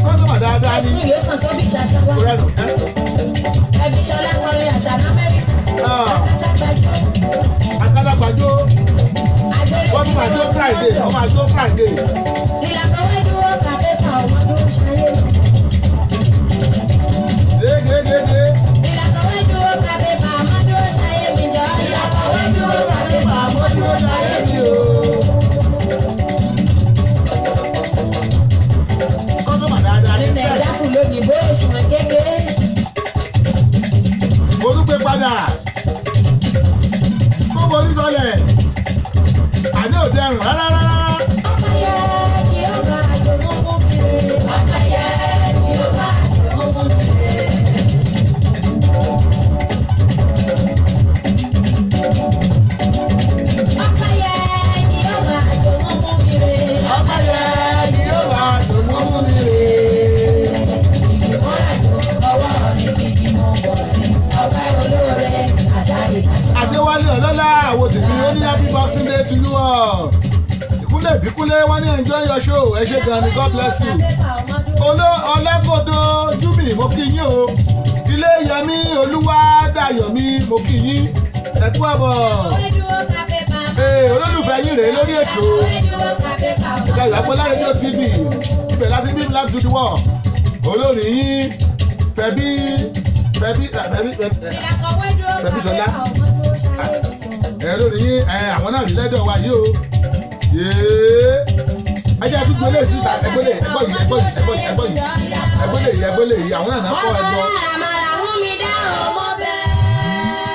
kọ́sọ́mà dáadáa ni kò rẹ́nu ẹ. Akálàgbàjọ wọ́n tún máa jó Friday wọ́n máa jó Friday. Gégégégé. Kọ́sọ́mà dáadáa ní sẹ́ẹ̀. Mo tún gbé padà kó borí sọlẹ̀ àní ò dẹrùn rárá rárá. Ọpẹ́yẹ ni yóò máa dùnú mi rè. Adéwálé Ọlọ́lá àwọn tèmi ó ní happy boxing day to you all. Ìkúnlẹ̀ ìbíkúnlẹ̀ wọ́n ní enjoy your show ẹ ṣé gan ni God bless you. Ọlágòdò Júmì mo kí yín o. Ilé Yẹmí Olúwadàyọ̀mí mo kí yín. Ẹ kú àbọ̀. Olólùfẹ́ yín rèé lórí ètò Dayọ̀ Agboola Radio TV ibẹ̀ láti bí live to the world. Olórin yín Fẹ̀bí Fẹ̀bí Fẹ̀bí Fẹ̀bí Ṣọlá ẹ lórí yín ẹ àwọn náà rí lẹ́dọ̀ wa yìí o yéé ẹ jẹ́ àtúntò lè sí ìta ẹgbẹ́lẹ̀ ẹgbọ́ yìí ẹgbọ́ yìí ẹgbọ́ yìí ẹgbọ́ yìí ẹgbẹ́lẹ̀ yìí ẹgbẹ́lẹ̀ yìí àwọn náà kọ́ ẹgbọ́.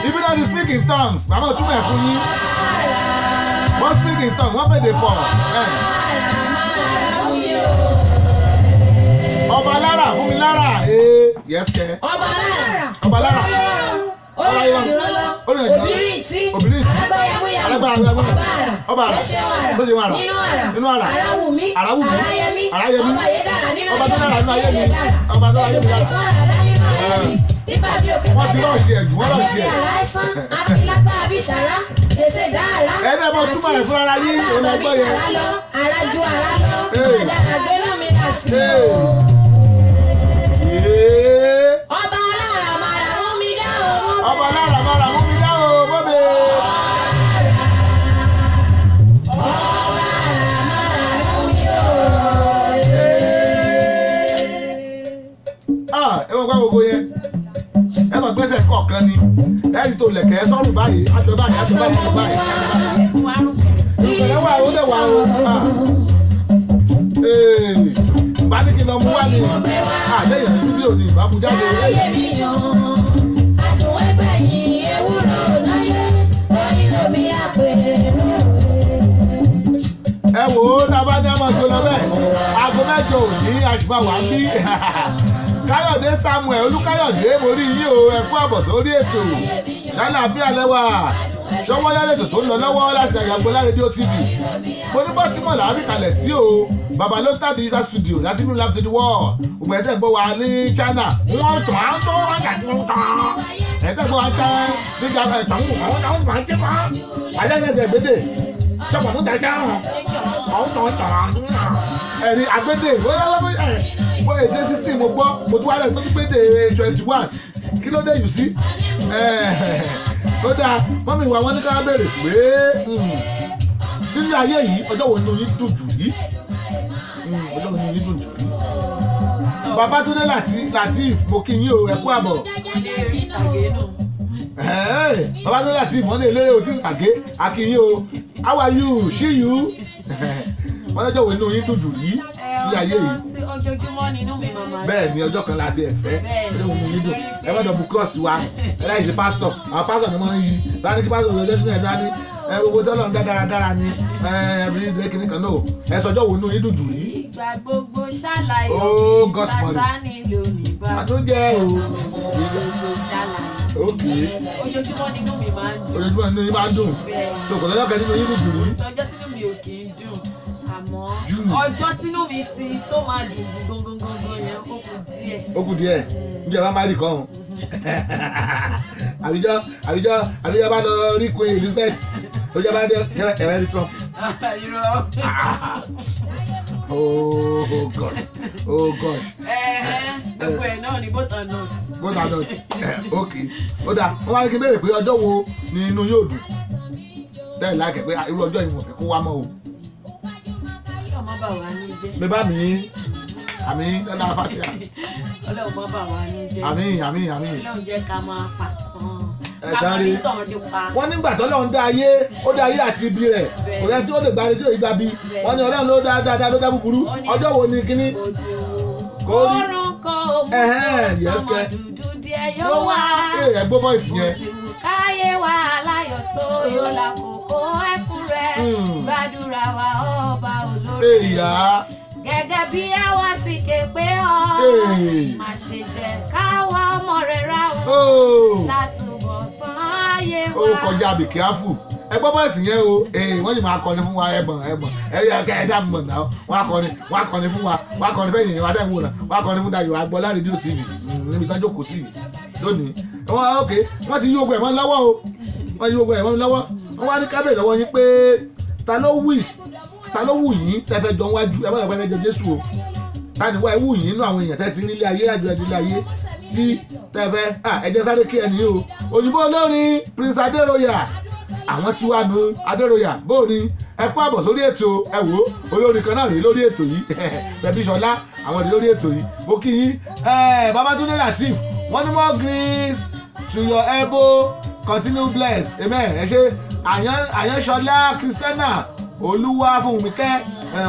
Even though they speak in tongues màmá òtúmọ̀ ẹ̀ fún yín wọ́n speak in tongues wọ́n fèdè fọ̀ ẹ̀. Ọba lára fún mi lára ee yes kẹ. Ọba lára Ọba lára obìnrin tí alágbáyàmúyà Alágbára Ọba àrà. Ọba àrà. Ó ṣe wàrà. Ó ṣe wàrà. Nínú àrà. Nínú àrà. Aráwùmí. Aráwùmí. Aráyẹmí. Aráyẹmí. Ọba yé dára nínú Ọba tó dára nínú ayé mi. ayé mi. Ọba tó dára nínú ayé mi. Èdùmàrè tún àrà dá nínú ayé mi. Bíbá bí òkè Wọ́n ti bá dára. lọ́ọ̀ṣì ẹ̀ jù, wọ́n lọ́ọ̀ṣì ẹ̀. Ayé mi àrà ẹ̀sán. Àfilápá bí sàrá. Èsè dá àrá. Ẹ náà mọ túmọ̀ ẹ̀ fúnra yín, òun náà gbọ́ yẹn. Àrá lọ, àrá ju àrá lọ. Hey. Àdàrà gbénú mi dà sí. Hey. Yéé. Ọba alára màrà mú mi dá òun. Ọba alára mara mú mi dá o mọ́bẹ̀. Ọba alára màrà mú mi o. Ah, ẹ mọ̀ gbá gbogbo yẹn, ẹ mọ̀ gbẹ́sẹ̀ kọ̀ọ̀kan ni ẹ̀rí tó lẹ̀kẹ́ sọ́rùn báyìí àjọ báyìí àjọ báyìí àjọ báyìí. Ẹ̀fún wa rùn kẹ̀rẹ̀. Ìṣẹ̀lẹ̀ wà ó dẹ̀ wà o. Ah. Ee, bá ní kí n lọ mú wá ní àlẹ́ yẹn stúdíò ní ìbámu jáde. Ayé mi yàn, adùn ẹgbẹ́ yìí ewúro náyé, oyin lomi àpèrè. Ẹ wò ó, tá a bá ní àmọ́ tó lọ bẹ́ẹ̀, aago 8 òní àṣùbà wà bí. Káyọ̀dé Samuel Olúkáyọ̀dé, mo rí yín o, ẹ kú àbọ̀ sórí ètò. Ṣàlàáfíà lẹ́wà ṣọwọ́ yálẹ̀ ètò tó ń lọ lọ́wọ́ láti Àgbàgbọ́lá rédíò TV. Mo ní Bọ́tímọ̀ làárí kalẹ̀ sí o, Babalota Digital Studio láti bring life to the world. Ògbẹ́ tẹ̀ gbọ́ wa ní China, wọ́n tàn án tó wọ́n tàn án tàn ẹ̀ tẹ̀ gbọ́ wa China nígbà ẹ̀ tàn wọ́n tàn wọ́n tàn wọ́n àjẹsẹ̀ gbédè tọkọ̀ tó tẹ̀ tàn ọ̀hún tàn tàn ẹ̀rí àgbédè wọ́n èdè 16 mo gbọ́, mo tún wá lẹ́yìn tó tún gbédè 21. Kí ló dé yìí sí? Ó dáa, mọ́mí wa wọ́n ní ká béèrè pé nínú ayé yìí, ọjọ́ wo ni oyin dùn jù yìí? Ọjọ́ wo ni oyin dùn jù yìí? Babátúndé Lateef, mo kí yín o, ẹ kú àbọ̀. Ilé orí ìtàgé nù. Babátúndé Lateef, wọ́n ní eléré òtí ìtàgé, a kí yín o. How are you? See you. Wọ́n lọ́jọ́ wo ni oyin dùn jù yìí ní ayé yìí? Ojoojúmọ́ ni inú mi màmá. Bẹ́ẹ̀ ni, ọjọ́ kan láti ẹ̀fẹ́ Bẹ́ẹ̀ ni. ọjọ́ wo ni oyin dùn. Ẹ gbọ́dọ̀ bu kọ́ọ̀sì wa, ẹ láì ṣe pásítọ̀, àwọn pásítọ̀ ni wọ́n ń yí bá ní kí pásítọ̀ ọjọ́ sínú ẹ̀dá ní ẹ gbogbo tí Ọlọ́run dá dáradára ni ẹ ẹ bí kíní kan náà. Ẹ sọjọ́ wo ni oyin dùn jù yìí? Ìgbà gbogbo ṣàlàyé Oh, God's money. Sátánì lónìí bá. Àtúnjẹ o. Gbogbo ṣàlàyé. Ok. Ojoojúmọ́ ni inú mi máa ń dùn. Ojoojúmọ́ ni oyin máa ń dùn. Bẹ́ẹ̀. So kò lọ́jọ́ kan nínú oyin dùn jù yìí? Kò sọjọ́ tínú mi ò kì í dùn, àmọ́ Jù. ọjọ́ tínú mi ti tó máa dùn jù gangan yẹn, ó kù díẹ̀. Ó kù díẹ̀ níjọba bá má rí kọ́ ọ́n, àbíjọ́ bá lọ rí Queen Elizabeth, ọjọ́ bá dé ẹ̀rẹ́ rí Trump. Irọ́. Oh God, oh gosh. Gbogbo ẹ̀ náà ni both are not. Both are not. Ok, ó dáa. Wọ́n wá ní kí n béèrè pé ọjọ́ wo ni inú yóò dùn bẹ́ẹ̀ láìkẹ́, pé irú ọjọ́ yìí mo fẹ́ kó wá mọ́ o. Ọlọ́run má bà wá ní jẹ́. Mi bá mi àmì lọ́la fatia. Ọlọ́run má bà wá ní jẹ́. Àmì, àmì, àmì. Ọlọ́run jẹ́ ká máa pa tán. Ẹ Ká máa dárí. rí tàn dé pa. Wọ́n nígbà tọ́lọ́run dá ayé, ó dá ayé àti ibi rẹ̀, kò yẹ tí ó lè gba ẹni tí ò yí gba bí. Wọ́n ní Ọlọ́run ló dá dáadáa, ló dá búburú. Ọjọ́ wo ni kíní Bó ti wù Kó rí. Kórun kó mú Ẹ̀hẹ́n, tó yes, sọmọ kẹ́. dúdú díẹ̀ ló yóò wá wá. ẹ gbọ́ voice Bó yẹn. ti wù káyé wa láyọ̀ tó, yóò lákòókò ẹkún rẹ̀. Gbàdúrà wa, ọba olórí. Èyà. Gẹ́gẹ́ bí àwa ti ké pé ọ́. Ee. Má ṣe jẹ́ káwa ọmọ rẹ̀ ráhùn. Ooo. Látúbọ̀ tán ayé Ó wa. kọjá, be careful. Ẹ gbọ́ voice yẹn o. Ee, wọ́n sì máa kọrin fún wa. Ẹ̀mọ̀ ẹ̀mọ̀ ẹ̀yẹ ẹ̀ dá mọ̀ náà. Wọ́n á kọrin, wọ́n á kọrin fún wa, wọ́n á kọrin fẹ́yìn yẹn, wọ́n á dá ìwò náà, wọ́n á kọrin fún Dayọ̀ Agbọ́lá rédíò TV níbi tán jókòó sí lónìí. Wọ́n ok, wọ́n ti yí ogun ẹ̀ mọ́ lọ́wọ́ o, wọ́n yí ogun ẹ̀ mọ́ lọ́wọ́. Wọ́n wá ní kábẹ̀ lọ́wọ́ yín pé ta ló wish, ta ló wù yín tẹ́ fẹ́ jọ wájú? Ẹ má yọ pé fẹ́ jọ Jésù o. Ta ni wá ẹ wù yín nínú àwọn èèyàn tẹ́ ti nílé ayé, àjọ nílé ayé tí tẹ́ fẹ́? Ẹ jẹ́ sáré kí ẹni o, òyìnbó olórin Prince Adéroyà, àwọn tí wàá nu Adéroyà bóò ni. Ẹ kú àbọ̀ sórí ètò. Ẹ wò ó, olórin kan náà rí lórí ètò yìí, Bẹ̀bí Ṣọlá, àwọn rí lórí ètò yìí. Mo kí yín. Babátúndé Lateef, wọ́n ní more grace to your elbow, continue bless, amen. Ẹ ṣe. Àyànṣọlá Christiana Olúwa fún mi kẹ́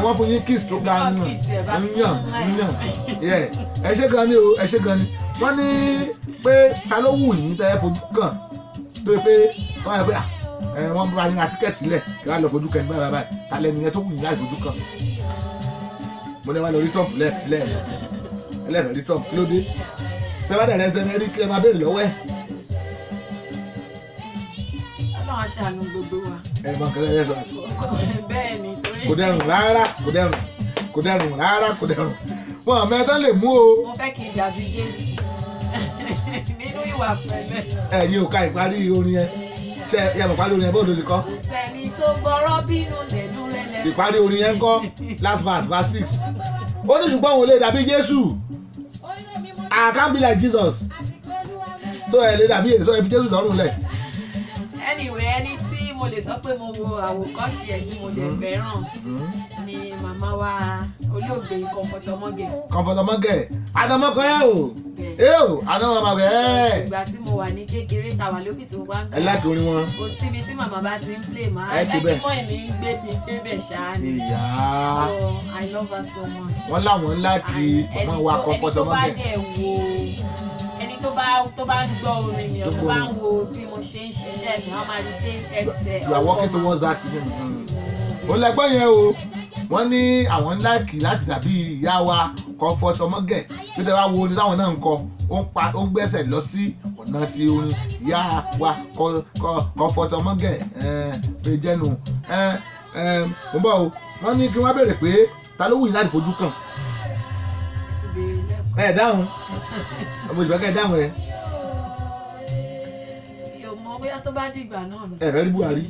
wọ́n fún yín kiss tó ga Náà kiss ẹ̀ bá. Yàn yàn. Yeah. Ẹ ṣé gan ni o, ẹ ṣé gan ni. Wọ́n ní pé ta ló wù yín tẹ́ fojú kàn, tó yẹ pé wọ́n yẹ pé ẹ wọ́n múra yín ra ticket lẹ̀ kí wọ́n lọ fojú kàn ní báyìí báyìí, ta lẹ́nu yẹn tó wù yín láti fojú kàn? Mo ní wọ́n lọ rí Trump lẹ́ẹ̀lẹ́ẹ̀lẹ́ rí Trump. Kí ló dé? Tẹ́ bá dẹ̀ rẹ́ tẹ́ rí, kí ẹ máa béèrè lọ́wọ́ ẹ̀. Ọlọ́run Ọlọ́run á ṣàánú gbogbo wa. Ẹ mọ nǹkan lẹ́yìn sọ. Bẹ́ẹ̀ ni, torí Kò dẹrùn rárá, kò dẹrùn, kò dẹrùn rárá, kò dẹrùn. Wọn àmọ́ ẹ tán lè mú o. Mo fẹ́ kí n dàbí Jésù nínú ìwà pẹ̀lẹ́. Ẹ̀yin ò ka ìparí orin yẹn. Ṣé ẹ mọ̀ parí orin yẹn bó ló lè kọ́? Kò sẹ́ni tó gbọ́rọ̀ bínú lẹ́nu rẹ̀ lẹ́nu. Ìparí orin yẹn ń kọ́, last verse, verse 6. Ó ní ṣùgbọ́n òun lè dàbí Jésù. I can't be like Jesus. Tó ẹ lè dàbí èso, ẹ fi Jésù lọ́rùn lẹ̀. Anyway, ẹni tí mo lè sọ pé mo wo àwòkọ́ṣe ẹ̀ tí mo dẹ̀ fẹ́ràn ni màmá wa olóògbé Comfort Ọmọge. Comfort Ọmọge, Adamọkọ ẹ o. Bẹ́ẹ̀. Ẹ o, Adamọkọ ẹ. Ìgbà tí mo wà ní kékeré ta wà lókìtì wa ń Ẹ láti orin wọn. Kò síbi tí màmá bá ti ń play máa Ẹ ti bẹ́ẹ̀. Mọ́ èmi ń gbé mi débẹ̀ ṣáá ni. Ìyá. So I love her so much. Wọ́n láwọn ńlá kí màmá wa Comfort Ẹni tó bá Ọmọge. dẹ̀ wo, ẹni tó bá ń gbọ́ orin mi, Tó ọ̀ tó gbọ́ bá orin. ń wo bí mo ṣe ń ṣiṣẹ́ mi, wọ́n máa rí pé ẹsẹ̀ You are working towards that. Ó lẹ́gbọ́n yẹn o. Wọ́n ní àwọn ńlá kì láti dàbí ìyá wa Comfort Ọmọge. Bí tẹ́ bá wo orin táwọn náà ń kọ, ó ń pa, ó ń gbẹ́sẹ̀ lọ sí ọ̀nà tí orin ìyá wa Comfort Ọmọge pé jẹ́nu. Mo bọ̀ o, wọ́n ní kí wọ́n béèrè pé ta ló wù yín láti fojú kàn? Ti béèrè lẹ́kọ̀ọ́. Ẹ dáhùn. Mo sì fẹ́ kẹ́ ẹ dáhùn ẹ. Mi ò mọ bóyá tó bá dìgbà náà ni. Ẹ fẹ́ rí Buhari.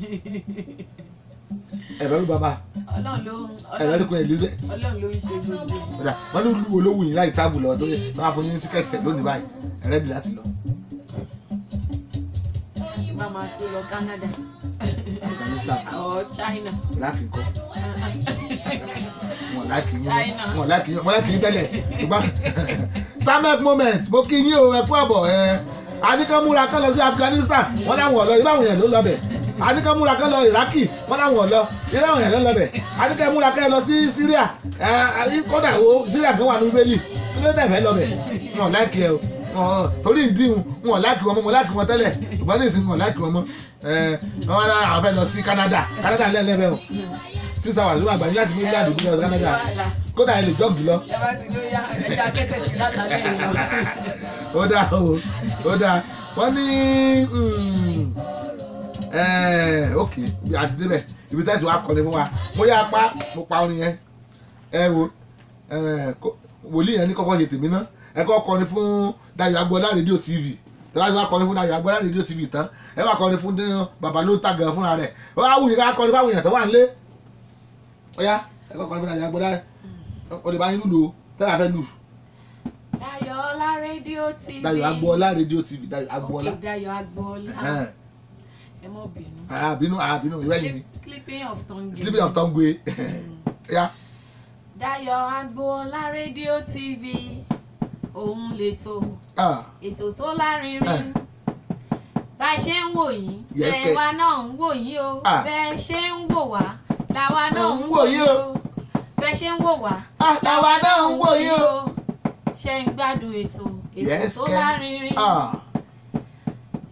Ẹ fẹ́ rí bàbá. Ọlọ́run ló ń Ẹ fẹ́ rí Queen Elizabeth. Ọlọ́run ló ń ṣe gbogbo ẹ̀. Kódà wọ́n ní olúwo ló wù yín láti travel lọ, tó yẹ wọ́n á fún yín ní ticket ẹ̀ lónìí báyìí, ẹ ready láti lọ? Tí bá máa tó lọ Canada Afghanistan? Or China. Iraq ńkọ́? Wọn láìkì yín. China. Wọn láìkì yín, wọn láìkì yín tẹ́lẹ̀, ṣùgbọ́n Samek moment, mo kí yín o, ẹ kú àbọ̀. Ẹ adíkan múra kán lọ sí Afghanistan, wọ́n láwọn ọ̀lọ́, ibà àwọn èèyàn ló lọ bẹ̀. Adíkan múra kán lọ Iraki, wọ́n láwọn ọ̀lọ́, ibà àwọn èèyàn ló lọ bẹ̀. Adíkan múra kán lọ sí Syria, ẹ kódà o Syria gan wà ní Bíbélì, kí ló dẹ̀ fẹ́ lọ bẹ̀? Wọn láìkì ẹ o. Torí ìdíhun wọn láìkì wọn mọ́. Mo láìkì wọn tẹ́lẹ̀, ṣùgbọ́n ní ìsìn wọn láìkì wọn mọ́. Ẹ wọn náà àwọn fẹ́ lọ sí Canada. Canada lẹ́lẹ́bẹ̀ o, 6 hours ló wà gbà ní láti Maryland lọ sí Canada. Kódà ẹ lè jog lọ. Ẹ bá ti ló yá ẹja kẹsẹ̀ sí látàlẹ́ yìí lọ. Ó dáa o, ó dáa. Wọ́n ní ok, àti débẹ̀ ibi tẹ́sí wa kọ́ni fún wa. Mo yá apá mo pa orin yẹn. Ẹ wo wòlíì yẹn ní kọ́kọ́ ṣe tèmi ná. Ẹ kọ́ kọrin fún Dayọ̀ Agboola Rédíò TV. Tẹ́lá tí wàá kọrin fún Dayọ̀ Agboola Rédíò TV tán, ẹ wàá kọrin fún bàbá ló ń ta gan fúnra rẹ̀. Ó wá wù yín ká kọrin fáwọn èèyàn tó wà nílé. Ó yá, ẹ kọ́ kọrin fún Dayọ̀ Agboola. Ó lè bá yín lùlù o tẹ́lá fẹ́ lù. Dayọ̀ Ọlá Rédíò TV. Dayọ̀ Agboola Rédíò TV, Dayọ̀ Agboola. Ok, Dayọ̀ Agboola. Ẹ mọ̀ bínú. Àbínú, àbínú, ìwé yìí ni. Sleeping of tongue. Sleeping of tongue, ya. Dayọ̀ Agboola Rédíò TV, òun lètò ètò tó lárinrin. Bá a ṣe ń wò yín, Yes, bẹ́ẹ̀ kẹ̀. wa náà ń wò yín o. Bẹ́ẹ̀ ṣe ń wò wá làwa náà ń wò yín o. Bẹ́ẹ̀ ṣe ń wò wá Làwa náà ń wò yín o. Ṣe ń gbádùn ètò ètò Yes, tó kẹ̀. lárinrin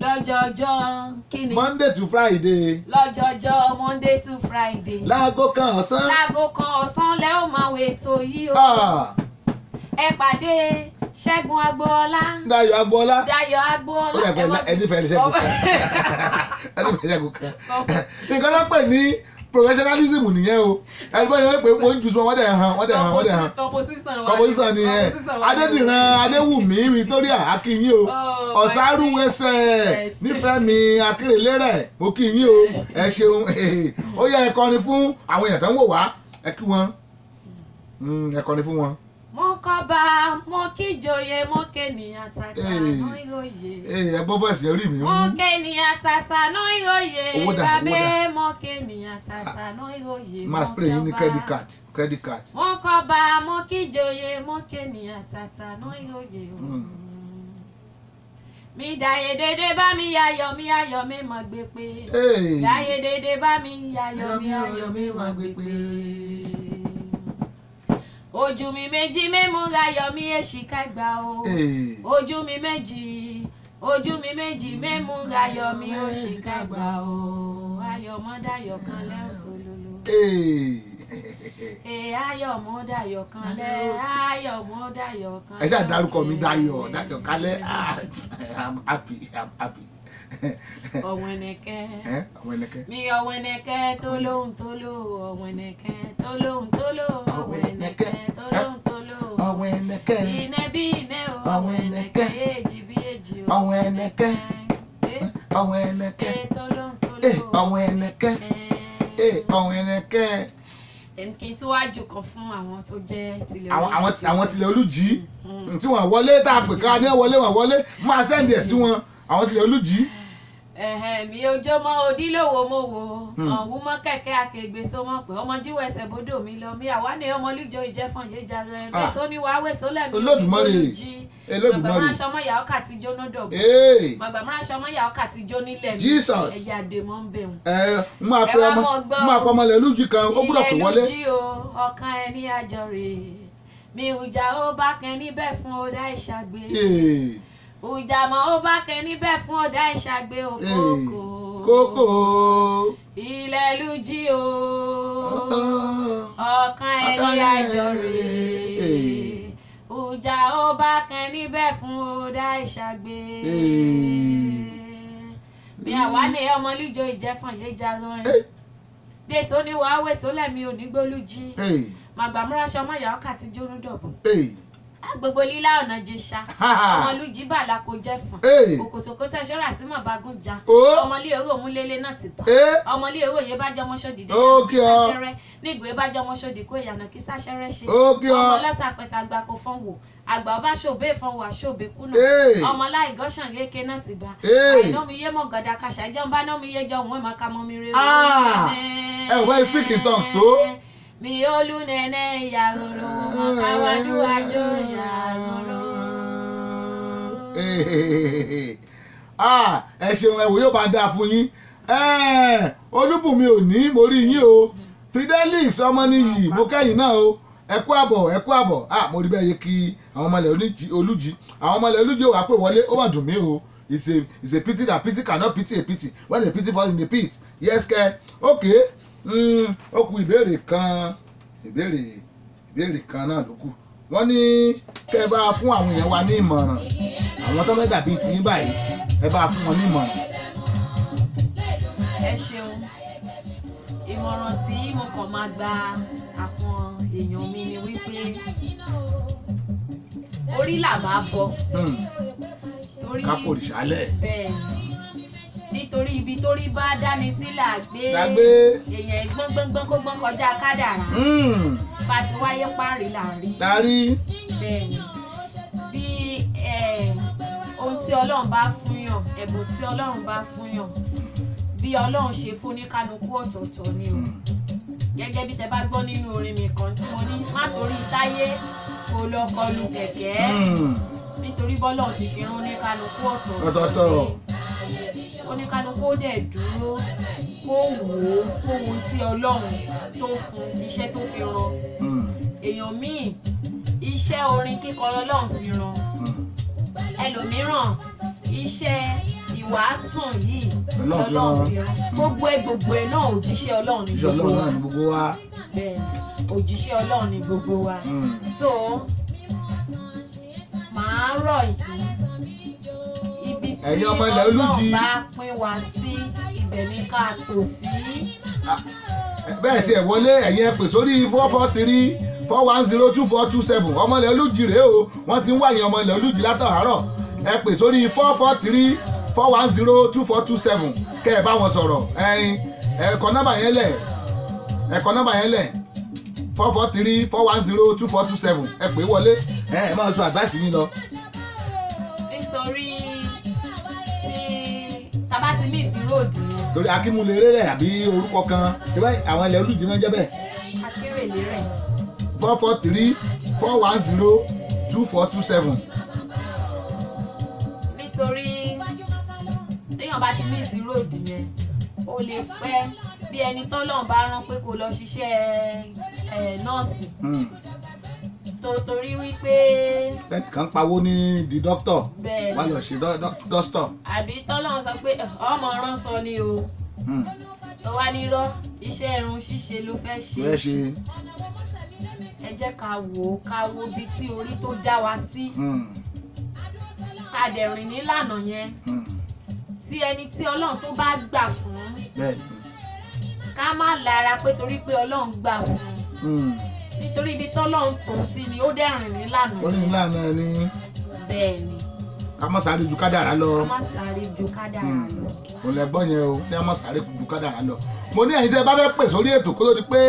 lọ́jọ́jọ́ kíni? Monday to Friday. Lọ́jọ́jọ́ Monday to Friday. Láago 1 ọ̀sán. Láago 1 ọ̀sán lẹ́ ó máa wo ètò yìí o. Ẹ pàdé Ṣẹ́gun Agboola. Dayọ̀ Agboola. Dayọ̀ Agboola. Ó dẹ̀ pé ẹni fẹ́ Ṣẹ́gun kan, ẹni fẹ́ Ṣẹ́gun kan. Nǹkan tó pè ní professionalism nìyẹn o. Ẹni bá yẹ pé wọ́n ń ju sọ, wọ́n dẹ̀ hàn, wọ́n dẹ̀ hàn, wọ́n dẹ̀ hàn. Composition wa. Composition nìyẹn. Composition wa. Adédìran Adéwùmí Victoria, akínyìn o. Oh, Ọ̀sárùwẹsẹ̀. Yes. Nífẹ̀mí Akérèlérẹ̀, mo kí yín o, ẹ ṣeun. Ó yẹ ẹ kọrin fún àwọn èèyàn tó ń wò wá, ẹ kí wọn. Ẹ kọrin fún wọn. Mo kọba, mo kíjòyè, mo kéènìyàn tàtà Hey. ná ìròyè. Ee, ẹ gbọ́ voice yẹn, rí mi Mo wú. kéènìyàn tàtà ná ìròyè. Owó dà, owó Bàbá, mo kéènìyàn tàtà ná ìròyè. Máa spray yín ní credit card, credit card. Mo kọba, mo kíjòyè, mo kéènìyàn tàtà ná ìròyè. Mi dàyè dédé bá mi yayọ̀, mi ayọ̀ mi mọ̀ gbé pé. Hey. Dàyè dédé bá mi yayọ̀, mi ayọ̀ mi mọ̀ gbé pé. Ojú mi méjì mímú ayọ̀ mi èṣìkà gbà o. Hey. Ojú mi méjì, ojú mi méjì mímú ayọ̀ mi èṣìkà gbà o. Ayọ̀ mọ́dáyọ̀ kan lẹ́ẹ̀kọ́ lolo. Hey. Ee, ayọ̀ mọ́dáyọ̀ kan lẹ́, ayọ̀ mọ́dáyọ̀ kan. Ẹ ṣáà dárúkọ mi, Dayọ̀, Dayọ̀ kálẹ̀. Ah, I'm happy, I'm happy. Ọ̀wẹ̀nẹ̀kẹ́. Ọ̀wẹ̀nẹ̀kẹ́. Mi ọ̀wẹ̀nẹ̀kẹ́ tó lóhùn tó lò, ọ̀wẹ̀nẹ̀kẹ́ tó lóhùn tó lò, ọ̀wẹ̀nẹ̀kẹ́ tó lóhùn tó lò. Ọ̀wẹ̀nẹ̀kẹ́. Iná bí iná o, ọ̀wẹ̀nẹ̀kẹ́. Èjì bí èjì o, Ọ̀wẹ̀nẹ̀kẹ́. Ọ̀wẹ̀nẹ̀kẹ́. Tó lóhùn tó lò. Ọ̀wẹ̀nẹ̀kẹ́. Ọ̀wẹ̀nẹ̀kẹ́. Kí n tún wájú kan fún àwọn tó jẹ́ tilẹ̀ Olújì. Àwọn tilẹ̀ Olújì tí wọ́n wọlé tá a pè ká ní wọlé wọ́n wọlé máa send ẹ̀ sí wọn, àwọn tilẹ̀ Olújì. Mi ò mọ òdílówó mo wò ọ̀hún mọ́ kẹ̀kẹ́ akègbè sọmọ pé ọmọ jíwọ́ ẹsẹ̀ bodò mi lọ mi àwa ní ọmọ olújọ ìjẹfọ̀n yéjà rẹ̀ bẹ́ẹ̀ tó ní wàá wẹ̀ tó lẹ́mí Olódùmarè. Màgbàmúra sọmọ ìyá ọkà ti jóná dọ̀bọ̀. Màgbàmúra sọmọ ìyá ọkà ti jó nílẹ̀ mi. Ẹ̀yà àdèmọ́ ń bẹ̀ wọ́n. Máa pe ọmọ ilẹ̀ Olújì kan ó gbúdọ̀ pè wọlé. Ilẹ̀ Olújì o, ọkàn ẹni àjọ rè mi ìjà ó bá kẹ́ni bẹ́ẹ̀ fún ọ̀dà ìṣàgbé. Ùjàmọ̀ ó bá kẹ́ni bẹ́ẹ̀ fún ọ̀dà ìṣàgbé òkòkò. Kókó. Ilẹ̀ Olújì o, ọkàn ẹni àjọ rè. Ùjà ó bá kẹ́ni bẹ́ẹ̀ fún ọ̀dà ìṣàgbé. Mi àwa ní ọmọ olújọ ìjẹfọ̀n yéjà rán ẹ. Dé tó ní wàá wẹ̀ tó lẹ́mi onígbólújì. Màgbàmúra sọmọ ìyá ọkà ti jóná dọ̀bọ̀. Gbogbo lílá ọ̀nà jẹ̀ṣà ọmọlújì bàlá kò jẹ́ fún òkòtòkòtò ṣọ́ra sí mọ̀ bagún ja ọmọlé owó òmúlélé náà ti bà ọmọlé owó yẹn bá jọmọ ṣòdì dé kí sáṣẹrẹ nígbè bá jọmọ ṣòdì kó ìyànà kí sáṣẹrẹ ṣe ọmọ lọ́tà pẹ̀tà àgbà kò fọ́n wò àgbà ọba ṣòbé fọ́n wò àṣòbé kùnà ọmọ láì gọ́ṣàn kéèké náà ti bà àìná mi yé mọ̀ gọ̀dà kàṣà jọba náà mi yé jọ òun ẹ̀ máa ka mọ́ mi rere. Ẹ wẹ́ speak in tongues tó. Mi olú nẹ́nẹ́ ìyàgòrò mọ̀ káwájú àjò ìyàgòrò. Ẹ ṣeun, ẹ wò yóò bá dáa fún yín. Olúbùnmi ò ní mo rí yín o. Fidelix Ọmọníyì mo kẹ́yìn náà o. Ẹ kú àbọ̀, ẹ kú àbọ̀. Mo rí bẹ́ẹ̀ yẹ kí àwọn ọmọlẹ̀ Olújì. Àwọn ọmọlẹ̀ Olújì ò wá pè wọlé, ó mà dùn mí o. It's a pity that pity cannot pity a pity when a pity fall in the pit. Yes kẹ́, okay. Ó kù ìbéèrè kan, ìbéèrè kan náà ló kù. Wọ́n ní kẹ́ ẹ bá fún àwọn èèyàn wa ní ìmọ̀ràn, àwọn tó fẹ́ dàbí tiyín báyìí, ẹ bá fún wọn ní ìmọ̀ràn. Ẹ ṣeun. Ìmọ̀ràn tí mo kàn máa gba àwọn èèyàn mi ni wípé orí là bá bọ. Torí ká fòrì ṣálẹ̀. Bẹ́ẹ̀ nítorí ibi tó rí bá dání sí là gbé èèyàn gbọ́ngbọ́ngbọ́n kó gbọ́n kọjá kádàrá bá ti wáyé párí là rí. Bẹ́ẹ̀ ni bí ohun tí Ọlọ́run bá fún yàn, ẹ̀bùn tí Ọlọ́run bá fún yàn, bí Ọlọ́run ṣe fún ní kálukú ọ̀tọ̀ọ̀tọ̀ ni o. Gẹ́gẹ́ bí tẹ bá gbọ́ nínú orin mi kan tí mo ní má torí táyé kó lọ kọlu kẹ̀kẹ́ nítorí bọ́lọ́run ti fi rán ní kálukú ọ̀tọ̀ọ̀tọ̀. Oníkálukú ó dẹ̀ dúró kó wò ó kó ohun tí Ọlọ́run tó fún iṣẹ́ tó fi rán. Èèyàn míì iṣẹ́ orin kíkọ Ọlọ́run fi rán. Ẹlòmíràn iṣẹ́ ìwàásùn yìí Ọlọ́run fi rán. Gbogbo ẹ náà òjíṣẹ́ Ọlọ́run ni gbogbo wa. Bẹ́ẹ̀ òjíṣẹ́ Ọlọ́run ni gbogbo wa. So màá rọ̀ yìí. Ibi tí Ọlọ́run bá pín wa sí ibẹ̀ ní ká tò sí. Bẹ́ẹ̀ tí ẹ wọlé ẹ̀yin ẹ pè sórí 443-410-2427. Ọmọlẹ̀ Olújì rèé o, wọ́n ti ń wá yẹn ọmọlẹ̀ Olújì látàárọ̀. Ẹ pè sórí 443-410-2427 kẹ́ ẹ bá wọn sọ̀rọ̀. Ẹ̀yin ẹ kọ nọ́mbà yẹn lẹ̀, ẹ kọ nọ́mbà yẹn lẹ̀ 443-410-2427. Ẹ pè wọlé, ẹ máa sọ àdírẹ́sì yín lọ. Nítorí tí tàbá ti miss road yẹn. Torí Akínmúleré rẹ̀ àbí orúkọ kan àwọn ilẹ̀ Olújì náà jẹ́ bẹ́ẹ̀. Akérèlé rẹ̀. 443-410-2427. Nítorí téèyàn bá ti miss road yẹn ó lè pẹ́ bí ẹni tọ́lọ́run bá rán pé kó lọ ṣiṣẹ́ nọ́ọ̀sì. Torí wípé. Ẹnìkan pawó ní di dókítọ̀ wá lọ ṣe dókítọ̀. Àbí tọ́lọ́run sọ pé ọmọ ránṣọ ni o. Tó wá nírọ́ iṣẹ́ irun ṣíṣe ló fẹ́ ṣe. Ẹ jẹ́ ká wò ó, ká wo ibi tí orí tó dá wa sí. Ká dẹ̀ rìn nílànà yẹn. Tí ẹni tí Ọlọ́run tó bá gbà fún, ká má lára pé torí pé Ọlọ́run gbà fún, nítorí ibi tọ́lọ́run tó sí ni ó dẹ̀ rìn nílànà. Ó rìn nílànà ni. Bẹ́ẹ̀ ni. Ká má sáré ju kádàrá lọ. Ká má sáré ju kádàrá lọ. Òun lẹ gbọ́ yẹn o, ní a má sáré ju kádàrá lọ. Mo ní ẹ̀yin tẹ́ ẹ bá fẹ́ pè sórí ètò kó tó di pé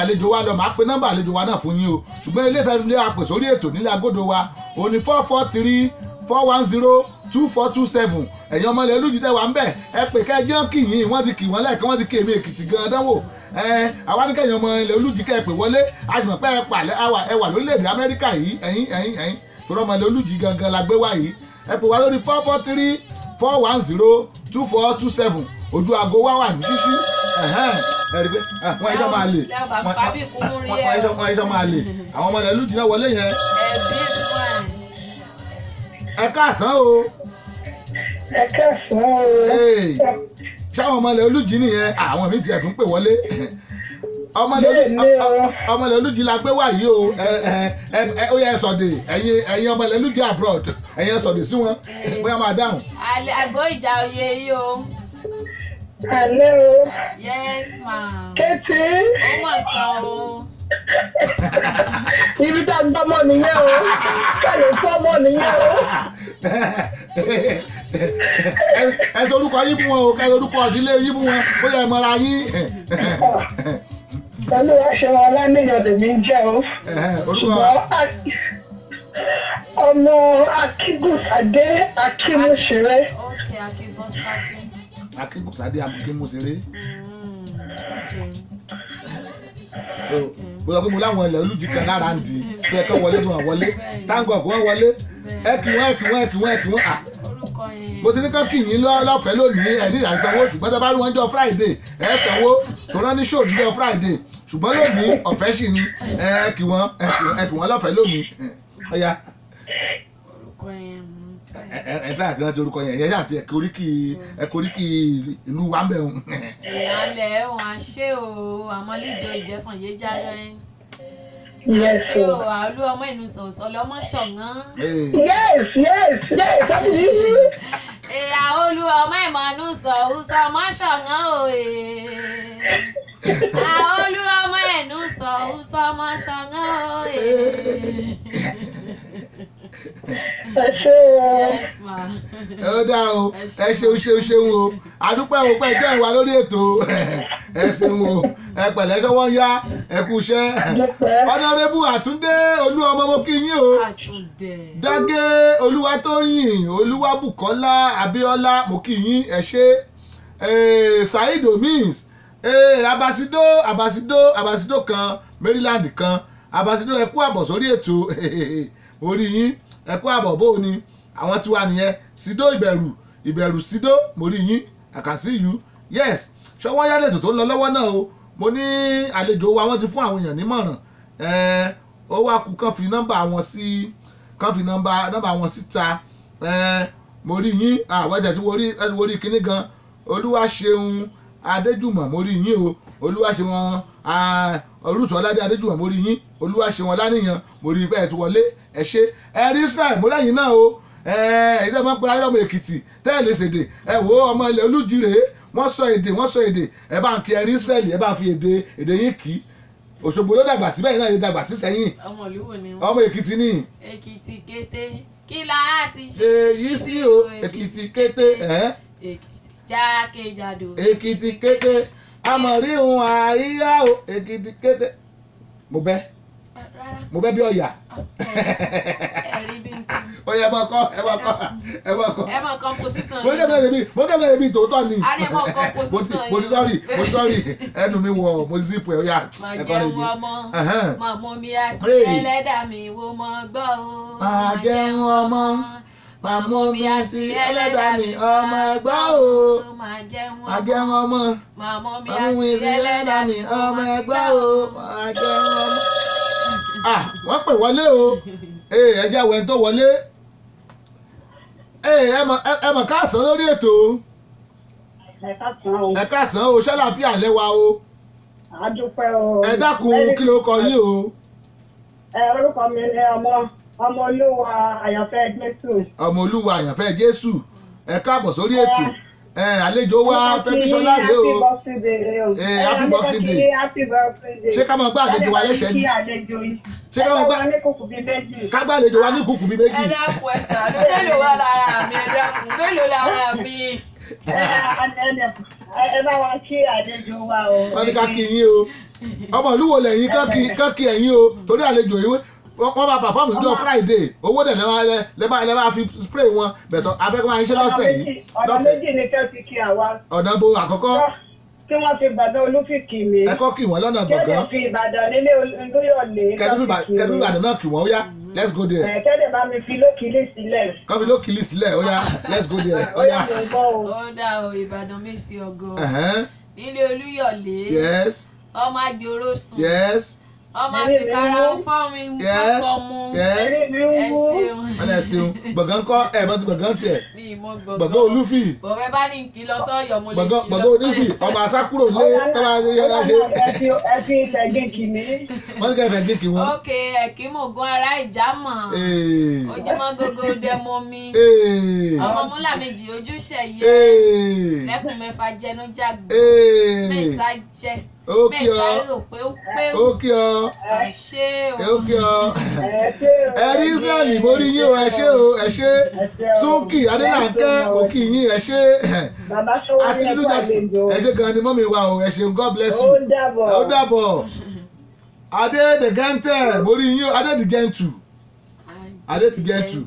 àlejò wa lọ, màá pe nọ́mbà àlejò wa náà fún yín o. Ṣùgbọ́n ilé ìtajà ilé àpè sórí ètò nílẹ̀ agodo wa òun ni 443 410 2427. Ẹ̀yin ọmọ ilẹ̀ Olújì tẹ́ wà ń bẹ̀, ẹ pè kẹ́ ẹ jẹ́ kì yín, wọ́n ti kì wọ́n lẹ́ẹ̀kan, wọ́n ti kì èmi Èkìtì gan-an dánwò. Àwa ní kẹ́yìn ọmọ ilẹ̀ Olújì kẹ́ ẹ pè wọlé, a sì mọ̀ pé ẹ wà lórílẹ̀‐èdè Amẹ́ríkà yìí, ẹ̀yin ẹ̀yin ẹ̀yin torí ọmọ ilẹ̀ Olújì gangan la gbé wá yìí. Ẹ pè wá lórí 443 410 2427. Ojú aago wa wà ní ṣíṣí. Ẹ rí pé wọ́n ẹ̀ṣọ́ máa lè, wọ́n ẹ̀ṣọ́ máa lè, àwọn ọmọ ilẹ̀ Olújì náà wọlé yẹn. Ẹ káàsán o. Ẹ káàsán o. Ṣáwọn ọmọ ilẹ̀ Olújì nìyẹn, àwọn mi tiẹ̀ tún pè wọlé. Ọmọ ilẹ̀ Olújì la gbé wá yìí o. Ó yẹ ẹ sọ̀dẹ̀, ẹ̀yin ọmọ ilẹ̀ Olújì abroad, ẹ̀yin ẹ sọ̀dẹ̀ sí wọn, bóyá máa dáhùn. Àgọ́ ìjà oyè yìí o. Hello. Yes ma. Kété. Ó mọ̀ sọ o. Ibi tá a gbọ́ mọ́ nìyẹn o, ká lè fọ́ mọ́ nìyẹn o. Ẹ sọ orúkọ yín fún wọn o, ẹ sọ orúkọ ìdílé yín fún wọn, bóyá ẹ mọra yín. Pẹ̀lú aṣọ ọlámìyàn lèmi ń jẹ́ o. Ṣùgbọ́n ọmọ Akígùnsádé Akímúṣeré. Ok, Akígùnsádé. Akígùnsádé Akímúṣeré. So mo sọ pé mo láwọn ilẹ̀ Olújì kan lára ń di tó yẹ kán wọlé tó wọn wọlé, táǹgọ̀ kó wọn wọlé, ẹ kì wọ́n ẹ kì wọ́n ẹ kì wọ́n ẹ kì wọ́n. Mo ti ní kán kì yín lọ́fẹ̀ẹ́ lónìí, ẹ ní ìdásánwó, ṣùgbọ́n tẹ bá rí wọn jọ Friday ẹ sanwó, tó rán ní ṣòó níjọ́ Friday, ṣùgbọ́n lónìí ọ̀fẹ́ sì ni, ẹ kì wọ́n ẹ kì wọ́n lọ́fẹ̀ẹ́ lónìí. Ọ̀ya ẹ tí àti rántí orúkọ yẹn, yẹn àti ẹ̀kọ́ oríkì ìlú wa ń bẹ̀ wọn. Èèyàn lẹ̀ wọ́n á ṣe o, àmọ́ líjọ ìjẹfọ̀n yé jáde. Yes o. Àlú ọmọ ìnú sọ̀sọ̀ lọ́mọ ṣọ̀ngán. Yes yes yes. Èèyàn olú ọmọ ìmọ̀nù sọ̀húsọ ọmọ ṣọ̀ngán o. Àolú ọmọ ìnú sọ̀húsọ ọmọ ṣọ̀ngán o. Ẹ ṣé o. Ẹ dá o, ẹ ṣeun ṣeun ṣeun o, àdúpẹ́ o pẹ́ jẹ́ ìwà lórí ètò, ẹ ṣeun o, ẹ pẹ̀lẹ́ ṣọwọ́ ń yá, ẹ kú iṣẹ́. Ọ̀nàrẹ́bù Àtúndé Olú ọmọ mo kí yín o. Dágé Olúwatóyìn Olúwabùkọ́lá Abíọ́lá mo kí yín, ẹ ṣé. Saheed Omins, Abasido Abasido Abasido kan Maryland kan, Abasido ẹ kú àbọ̀ sórí ètò, orí yín ẹ kú àbọ̀. Bó o ni àwọn tiwa nìyẹn, Sido Ìbẹ̀rù Ìbẹ̀rù Sido, mo rí yín, I can see you. Yes, ṣọwọ́ yálẹ̀ ètò tó ń lọ lọ́wọ́ náà o. Mo ní àlejò wa, wọ́n ti fún àwọn èèyàn nímọ̀ràn, ó wá kú kán fi nọ́mbà wọn sí, kán fi nọ́mbà wọn síta. Mo rí yín, àwọn ẹ̀jẹ̀ tí wo rí kinní gan, Olúwaṣeun Adéjùmọ̀ mo rí yín o, Olúwaṣeun Olùsọ̀ládé Adéjùmọ̀ mo rí yín, Olúwaṣeun Ọláníyàn mo rí pé ẹ ti wọlé, ẹ ṣé. Ẹ rí Israel mo lẹ́yìn náà o, èyí tẹ́ máa ń pe ayé ọmọ Èkìtì tẹ́ ẹ lè ṣèdè, ẹ wo ọmọ ilẹ̀ Olújì rèé, wọ́n sọ èdè, wọ́n sọ èdè, ẹ bá ń kí ẹ rí Israel, ẹ bá ń fi èdè yín kì í. Òṣogbo ló dàgbà síbẹ̀ yìí náà yóò dàgbà sí Sẹ́yìn. Ọmọ ìlú wo ni wọ́n? Ọmọ Èkìtì ni. Èkìtì kété kí la á ti ṣe yìí sí o, Èkìtì kété. Èkìtì jákèjádò. Èkìtì kété amọ̀ríhun àríyá o, Èkìtì kété. Mo bẹ́ mo bẹ́ bí ọ̀yà. Ó yẹ ẹ máa kọ́ ẹ máa kọ́ ẹ máa kọ́. Ẹ máa kọ́ position. Mo kẹ́ bẹ́ẹ̀ bí mo kẹ́ bẹ́ẹ̀ bí tòótọ́ ni. A ní ẹ máa kọ́ position yìí. Mo ti sọ́ọ̀rì mo ti sọ́ọ̀rì ẹnu mi wọ̀ mo zip ẹ̀ ó yà. Mà jẹun ọmọ mà mú mi àsì ẹlẹ́dàá mi wo mọ gbọ́ o. Mà jẹun ọmọ mà mú mi àsì ẹlẹ́dàá mi ọmọ gbọ́ o. Mà jẹun ọmọ mà mú mi mà mú mi àsì ẹlẹ́dàá mi ọmọ gbọ́ o. Mà jẹun ọmọ. Ah, wọ́n pè wọlé o, ẹ jẹ́ àwọn ẹni tó wọlé. Ẹ mọ̀ káàsán lórí ètò. Ẹ káàsán o, ṣàlàáfíà lẹ́wà o. A dúpẹ́ o. Ẹ dákun, kí ló kọ yín o? Orúkọ mi ni ọmọ Olúwa Àyànfẹ́ Jésù. Ọmọ Olúwa Àyànfẹ́ Jésù. Ẹ káàbọ̀ sórí ètò. Àlejò wa Fẹ́mi Ṣọlá rèé o. Happy Boxing Day. Ṣé ká máa gbá àlejò wa lẹ́sẹ̀ ni? Ṣé ká máa gbá ká gbá àlejò wa ní kùkù bíi méjì? Ẹ dákun ẹ ṣàánú, mélòó wà lára mi? Ẹ dákun, mélòó lára mi? Ẹ bá wa kí àlejò wa o. Wọ́n ní ká kí yín o. Ọmọ ìlú wo lẹ̀yin kán kí ẹ̀yin o, torí àlejò yìí wọ́n máa pàfọ́ọ̀mù níjọ́ Friday, owó dẹ̀ lẹ́ máa fi spray wọn bẹ̀tọ̀ afẹ́kọ́ máa ń ṣe lọ́sẹ̀ yìí. Ọ̀nà méjì ni kẹ́ fi kí àwa. Ọ̀nà bo àkọ́kọ́. Kí wọ́n fi Ìbàdàn Olúfìkì mi. Ẹ kọ́ kí wọ́n lọ́nà gbọ̀ngàn. Kẹ́dẹ̀ fi Ìbàdàn nílé Olúyọ̀lé. Kẹ́dẹ̀ fi Ìbàdàn náà kí wọ́n ó yá, let's go there. Kẹ́dẹ̀ bá mi fi Lókìlì sílẹ̀. Kọ́ fi Lókìlì sílẹ̀, ó yá, let's go there, ó yá. Ó dà o, Ìbàdàn mi sí ọgọ́. Nílé Olúyọ̀lé. Yes. Ọmọ àjòrò sùn. Yes. Ọmọ àfikàrà fọ́ mi kọ́kọ́ mú. Ẹ ṣeun. Ẹ ṣeun. Gbọ̀ngàn kọ́ ẹ̀ bọ́ ti gbọ̀ngàn tiẹ̀. Gbọ̀ngàn Olúfì. Bọ̀wẹ́ bá ní kí lọ sọ́yọ̀ mo lè kí lọ. Gbọ̀ngàn Olúfì ọmọ àsákúrò lé tọ́ba yẹra ṣe. Ẹ fi ìfẹ̀gìn kì mí. Wọ́n ní ká ìfẹ̀gìn kì wọ́n. Ok, ẹ̀kí mògùn ara ìjámọ̀. Ojúmọ́ gógó dẹmọ mi. Ọmọ múlà méjì ojúṣe yẹ. Lẹ́kùn mẹ́fà jẹnu jágbe. Mẹ́ta jẹ. Ó kí ọ, ó kí ọ, ó kí ọ. Ẹ rí Israẹli mo rí yín o, ẹ ṣé o, ẹ ṣé. Súnkì Adélànkẹ́ mo kí yín, ẹ ṣé. Àti nínú ẹ ṣé gan ni mọ́mi wa o, ẹ ṣé, God bless you. Ó dàbọ̀. Adé the Gentle mo rí yín o, Adé the Gentle. Adé the Gentle.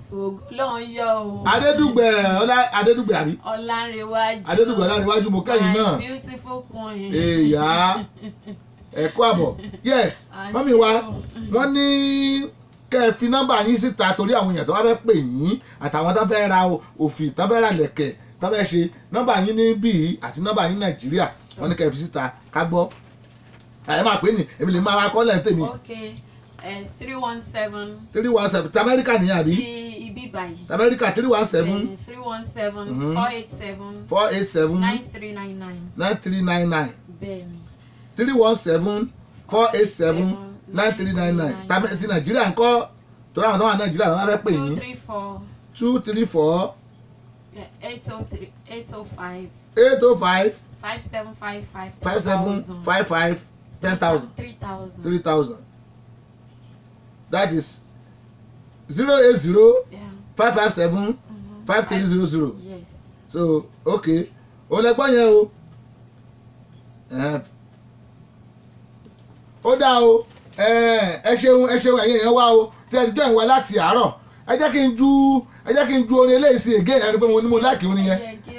Adédùgbẹ̀ ọlá Adédùgbẹ̀ àbí. Ọlánrewájú. Adédùgbẹ̀ Ọlánrewájú mo kẹ́yìn náà. My beautiful queen. Èyà ẹ kú àbọ̀. Yes, mọ́mí wa wọ́n ní kẹ́ ẹ fi nọ́mbà yín síta torí àwọn èèyàn tó bá fẹ́ pè yín àtàwọn tó fẹ́ ra òfì tó fẹ́ ra lẹ̀kẹ̀ tó fẹ́ ṣe nọ́mbà yín ní bíi àti nọ́mbà yín Nàìjíríà wọ́n ní kẹ́ ẹ fi síta ká gbọ́. Ẹ máa pè ní èmi lè máa ra kọ́lẹ̀ tèmi. Okay. 317. 317 ti Amẹ́ríkà nìyẹn àbí? Ti ibi báyìí. Ti Amẹ́ríkà 317. 317 487. 487. 9399. 9399. Bẹ́ẹ̀ni. 317 487 9399. Ti Nàìjíríà ńkọ́? Torí àwọn tó wà Nàìjíríà wọ́n fẹ́ pè yín. 234. 234. 803 805. 805. 5755. 5755 10,000. 3,000. 3,000. That is 080 557 5300. Yes. So okay, o lẹ gbọ́ yẹn o. Ó dá o. Ẹ ṣeun, ẹ ṣeun ẹ̀yin èèyàn wá o. Tí ẹ ti jẹ́ ìwà láti àárọ̀. Ẹ jẹ́ kí n ju orin eléyìí sí ègé ẹni pé mo ní mo láìkí orin yẹn. Kí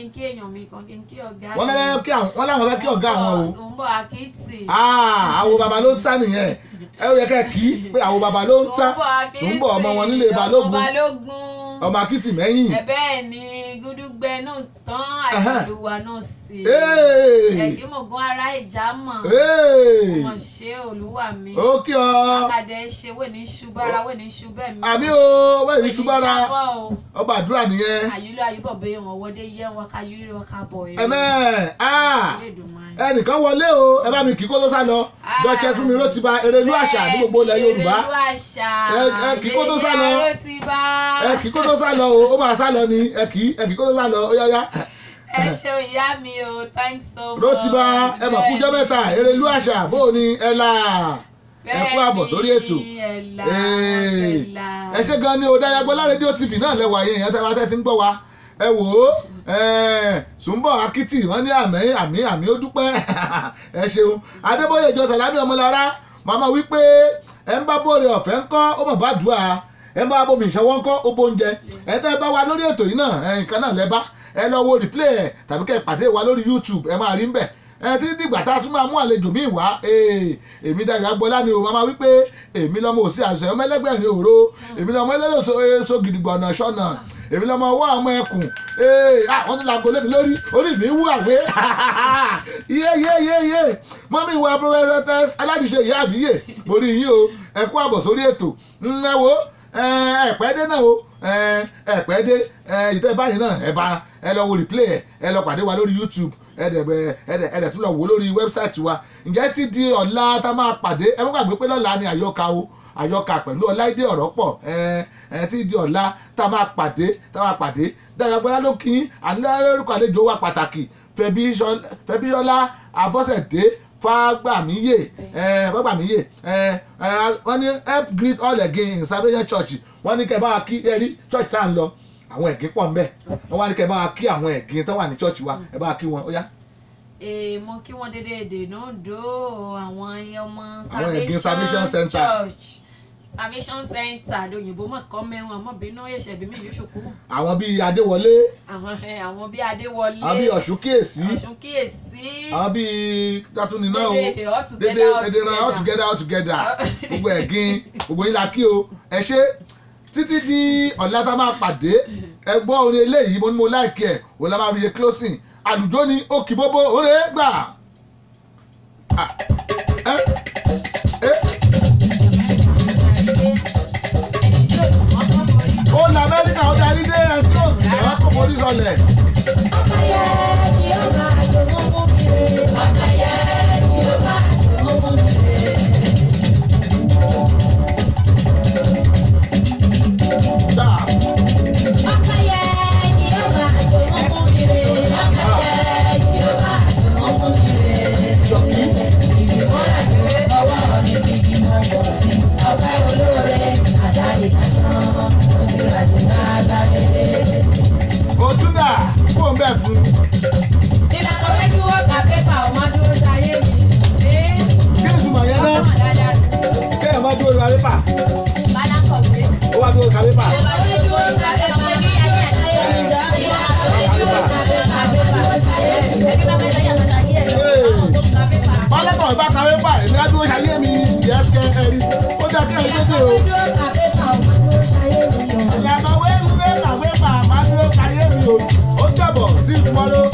n kí èèyàn mi kan, kí n kí ọ̀gá mi. Wọ́n láwọn fẹ́ kí ọ̀gá àwọn o. Sùnbọ̀ Akitì. Àwo bàbá ló ń tà nìyẹn. Ẹ ó yẹ kẹ́ kí pé àwo bàbá ló ń tà. Sùnbọ̀ ọmọ wọn nílé Balógun. Ọmọ Akitì mẹ́yìn. Ẹ bẹ́ẹ̀ ni gúdúgbẹ náà tán àìlúwa náà sí. Ẹ̀kímọ̀gán ara ìjámọ̀. Mo ṣe olúwa mi. Ó kí ọ. Àkàdé ṣe wẹ̀ ní ṣubára wẹ̀ ní ṣubẹ́ mi. Àmì o, wẹ̀ ní ṣubára. Ọba àdúrà nìyẹn. Àyílò àyíbọ̀ bẹ́ẹ̀ wọn wọlé yẹ wọn ká yúrí wọn ká bọ̀. Ẹ̀mẹ́ ẹnìkan wọlé o, ẹ bá mi kí kó tó sá lọ. Dọ̀chẹ́ fún mi ló ti ba Erelú Àṣà ní gbogbo ilẹ̀ Yorùbá. Ẹ kí kó tó sá lọ. Ẹ kí kó tó sá lọ o, ó máa sá lọ ni ẹ kí kó tó sá lọ, ó yá yá. Ẹ ṣeun ìyá mi o, thanks so much. Ló ti ba ẹ mọ̀ kújọ́ mẹ́ta Erelú Àṣà bó o ní ẹ là ẹ kú àbọ̀ sórí ètò. Ẹ ṣé gan ni o, Dáyàgbọ́lá rédíò TV náà lẹ́wà yẹn, ìyẹn tẹ́ ti ń gbọ́ wa. Ẹ wò ó, Sùnbọ̀ Akitì wọ́n ní àmì àmì àmì ó dúpẹ́. Ẹ ṣeun. Adébóyè ìjọ Sàlámì Ọmọlára màmá wípé ẹ ń bá bóore ọ̀fẹ́ ń kọ́ ó mọ̀ bá dùn á, ẹ ń bá bomi ìṣọwọ́ ń kọ́ ó bóúnjẹ. Ẹ tẹ́ bá wa lórí ètò yìí náà, nǹkan náà lẹ bá ẹ lọ wo replay ẹ tàbí kẹ́ ẹ pàdé wa lórí YouTube, ẹ máa rí ń bẹ̀. Ẹ tí dìgbà tá a tún máa mú àlejò míì wá, èmi Dayọ̀ Agboola ni o, màmá wípé èmi lọmọ òsì àṣẹ ọmọ ẹlẹgbẹ̀rin òro, èmi lọmọ ẹlẹ́sọ gidigbọ̀nà ṣọ̀nà, èmi lọmọ ọwọ́ àwọn ẹkùn. Wọ́n tún lago lé mi lórí, orí mi wú àwé. Yé yé yé yé mọ́mí wa pírẹsẹ̀tẹ̀s aládìṣe ìyá àbíyè mo rí yín o, ẹ kú àbọ̀ sórí ètò. Ẹ wo ẹ̀pẹ́ dé náà o, ẹ̀pẹ́ dé ìtẹ́ báyìí náà, ẹ bá ẹ lọ wo replay ẹ lọ pàdé wa lórí YouTube, ẹ̀dẹ̀ tún lọ wò lórí wẹ́bsáìtì wa. Ǹjẹ́ ti di ọ̀la tá máa pàdé, ẹ mọ́ gbàgbé pé lọ́la ni àyọkà o, àyọkà pẹ̀lú Ọláìdé Ọ̀rọ̀pọ̀. Ẹ ti di ọ̀la tá máa pàdé, tá máa pàdé Dayọ̀ Agboola ló kí àní lórúkọ àlejò wa pàtàkì Fẹ́bíṣọlá Abọ́sẹ̀dé Fágbàmíyè Fágbàmíyè. Wọ́n ní help greet all again in Salvation Church. Wọ́n ní kẹ́ bá wa kí ẹ rí church tá à ń lọ, àwọn ẹ̀gín pọ̀ ńbẹ̀. Wọ́n wá ní kẹ́ bá wa kí àwọn ẹ̀gín tó wà ní church wa, ẹ bá wa kí wọn ó yá. Mo kí wọn dédé èdè náà dó àwọn ọmọ Àwọn ẹ̀gín Salvation Center. Church Salvation Center lóyìnbó mọ̀ kọ́ mẹ́rin ọmọbìnrin náà ẹ̀ṣẹ̀ bí mi yóò ṣòkú. Àwọn bíi Adéwọlé, àwọn bíi Adéwọlé, àwọn bíi Ọ̀ṣunkíyèsí, Ọ̀ṣunkíyèsí, àwọn bíi tátúni náà o, Dédé all dédé together, dédé náà all together all together. Gbogbo ẹ̀gín gbogbo yín la kí o, ẹ ṣé títí di ọ̀la tá a máa pàdé. Ẹ gbọ́ orin eléyìí, mo ní mo láìkí ẹ̀, òun la máa fi ṣe closing. Àlùjọ ni ó kì bóbó òun gbà. Ah, ẹ ẹ ó lọ Amẹ́ríkà, ó darí dé ẹ tí ò tẹ́ kò forí sọlẹ̀. Dáa. Jọ̀kí. Òtún dà kó o bẹ̀ fún. Kí ni ìtumọ̀ yẹn náà? Kéèyàn máa dúró ka pépà. Ó wá dúró ka pépà. Pálákọ̀ bá ka pépà, èmi á dúró ṣayé mi. Yẹ́sìkẹ́ ẹ̀rí. Ó dá kí ẹ̀ tètè o. Ìyàtọ̀ wẹ́rù wẹ́ ka pépà, máa dúró ṣayé mi o. Ó dàbọ̀ sí tomorrow.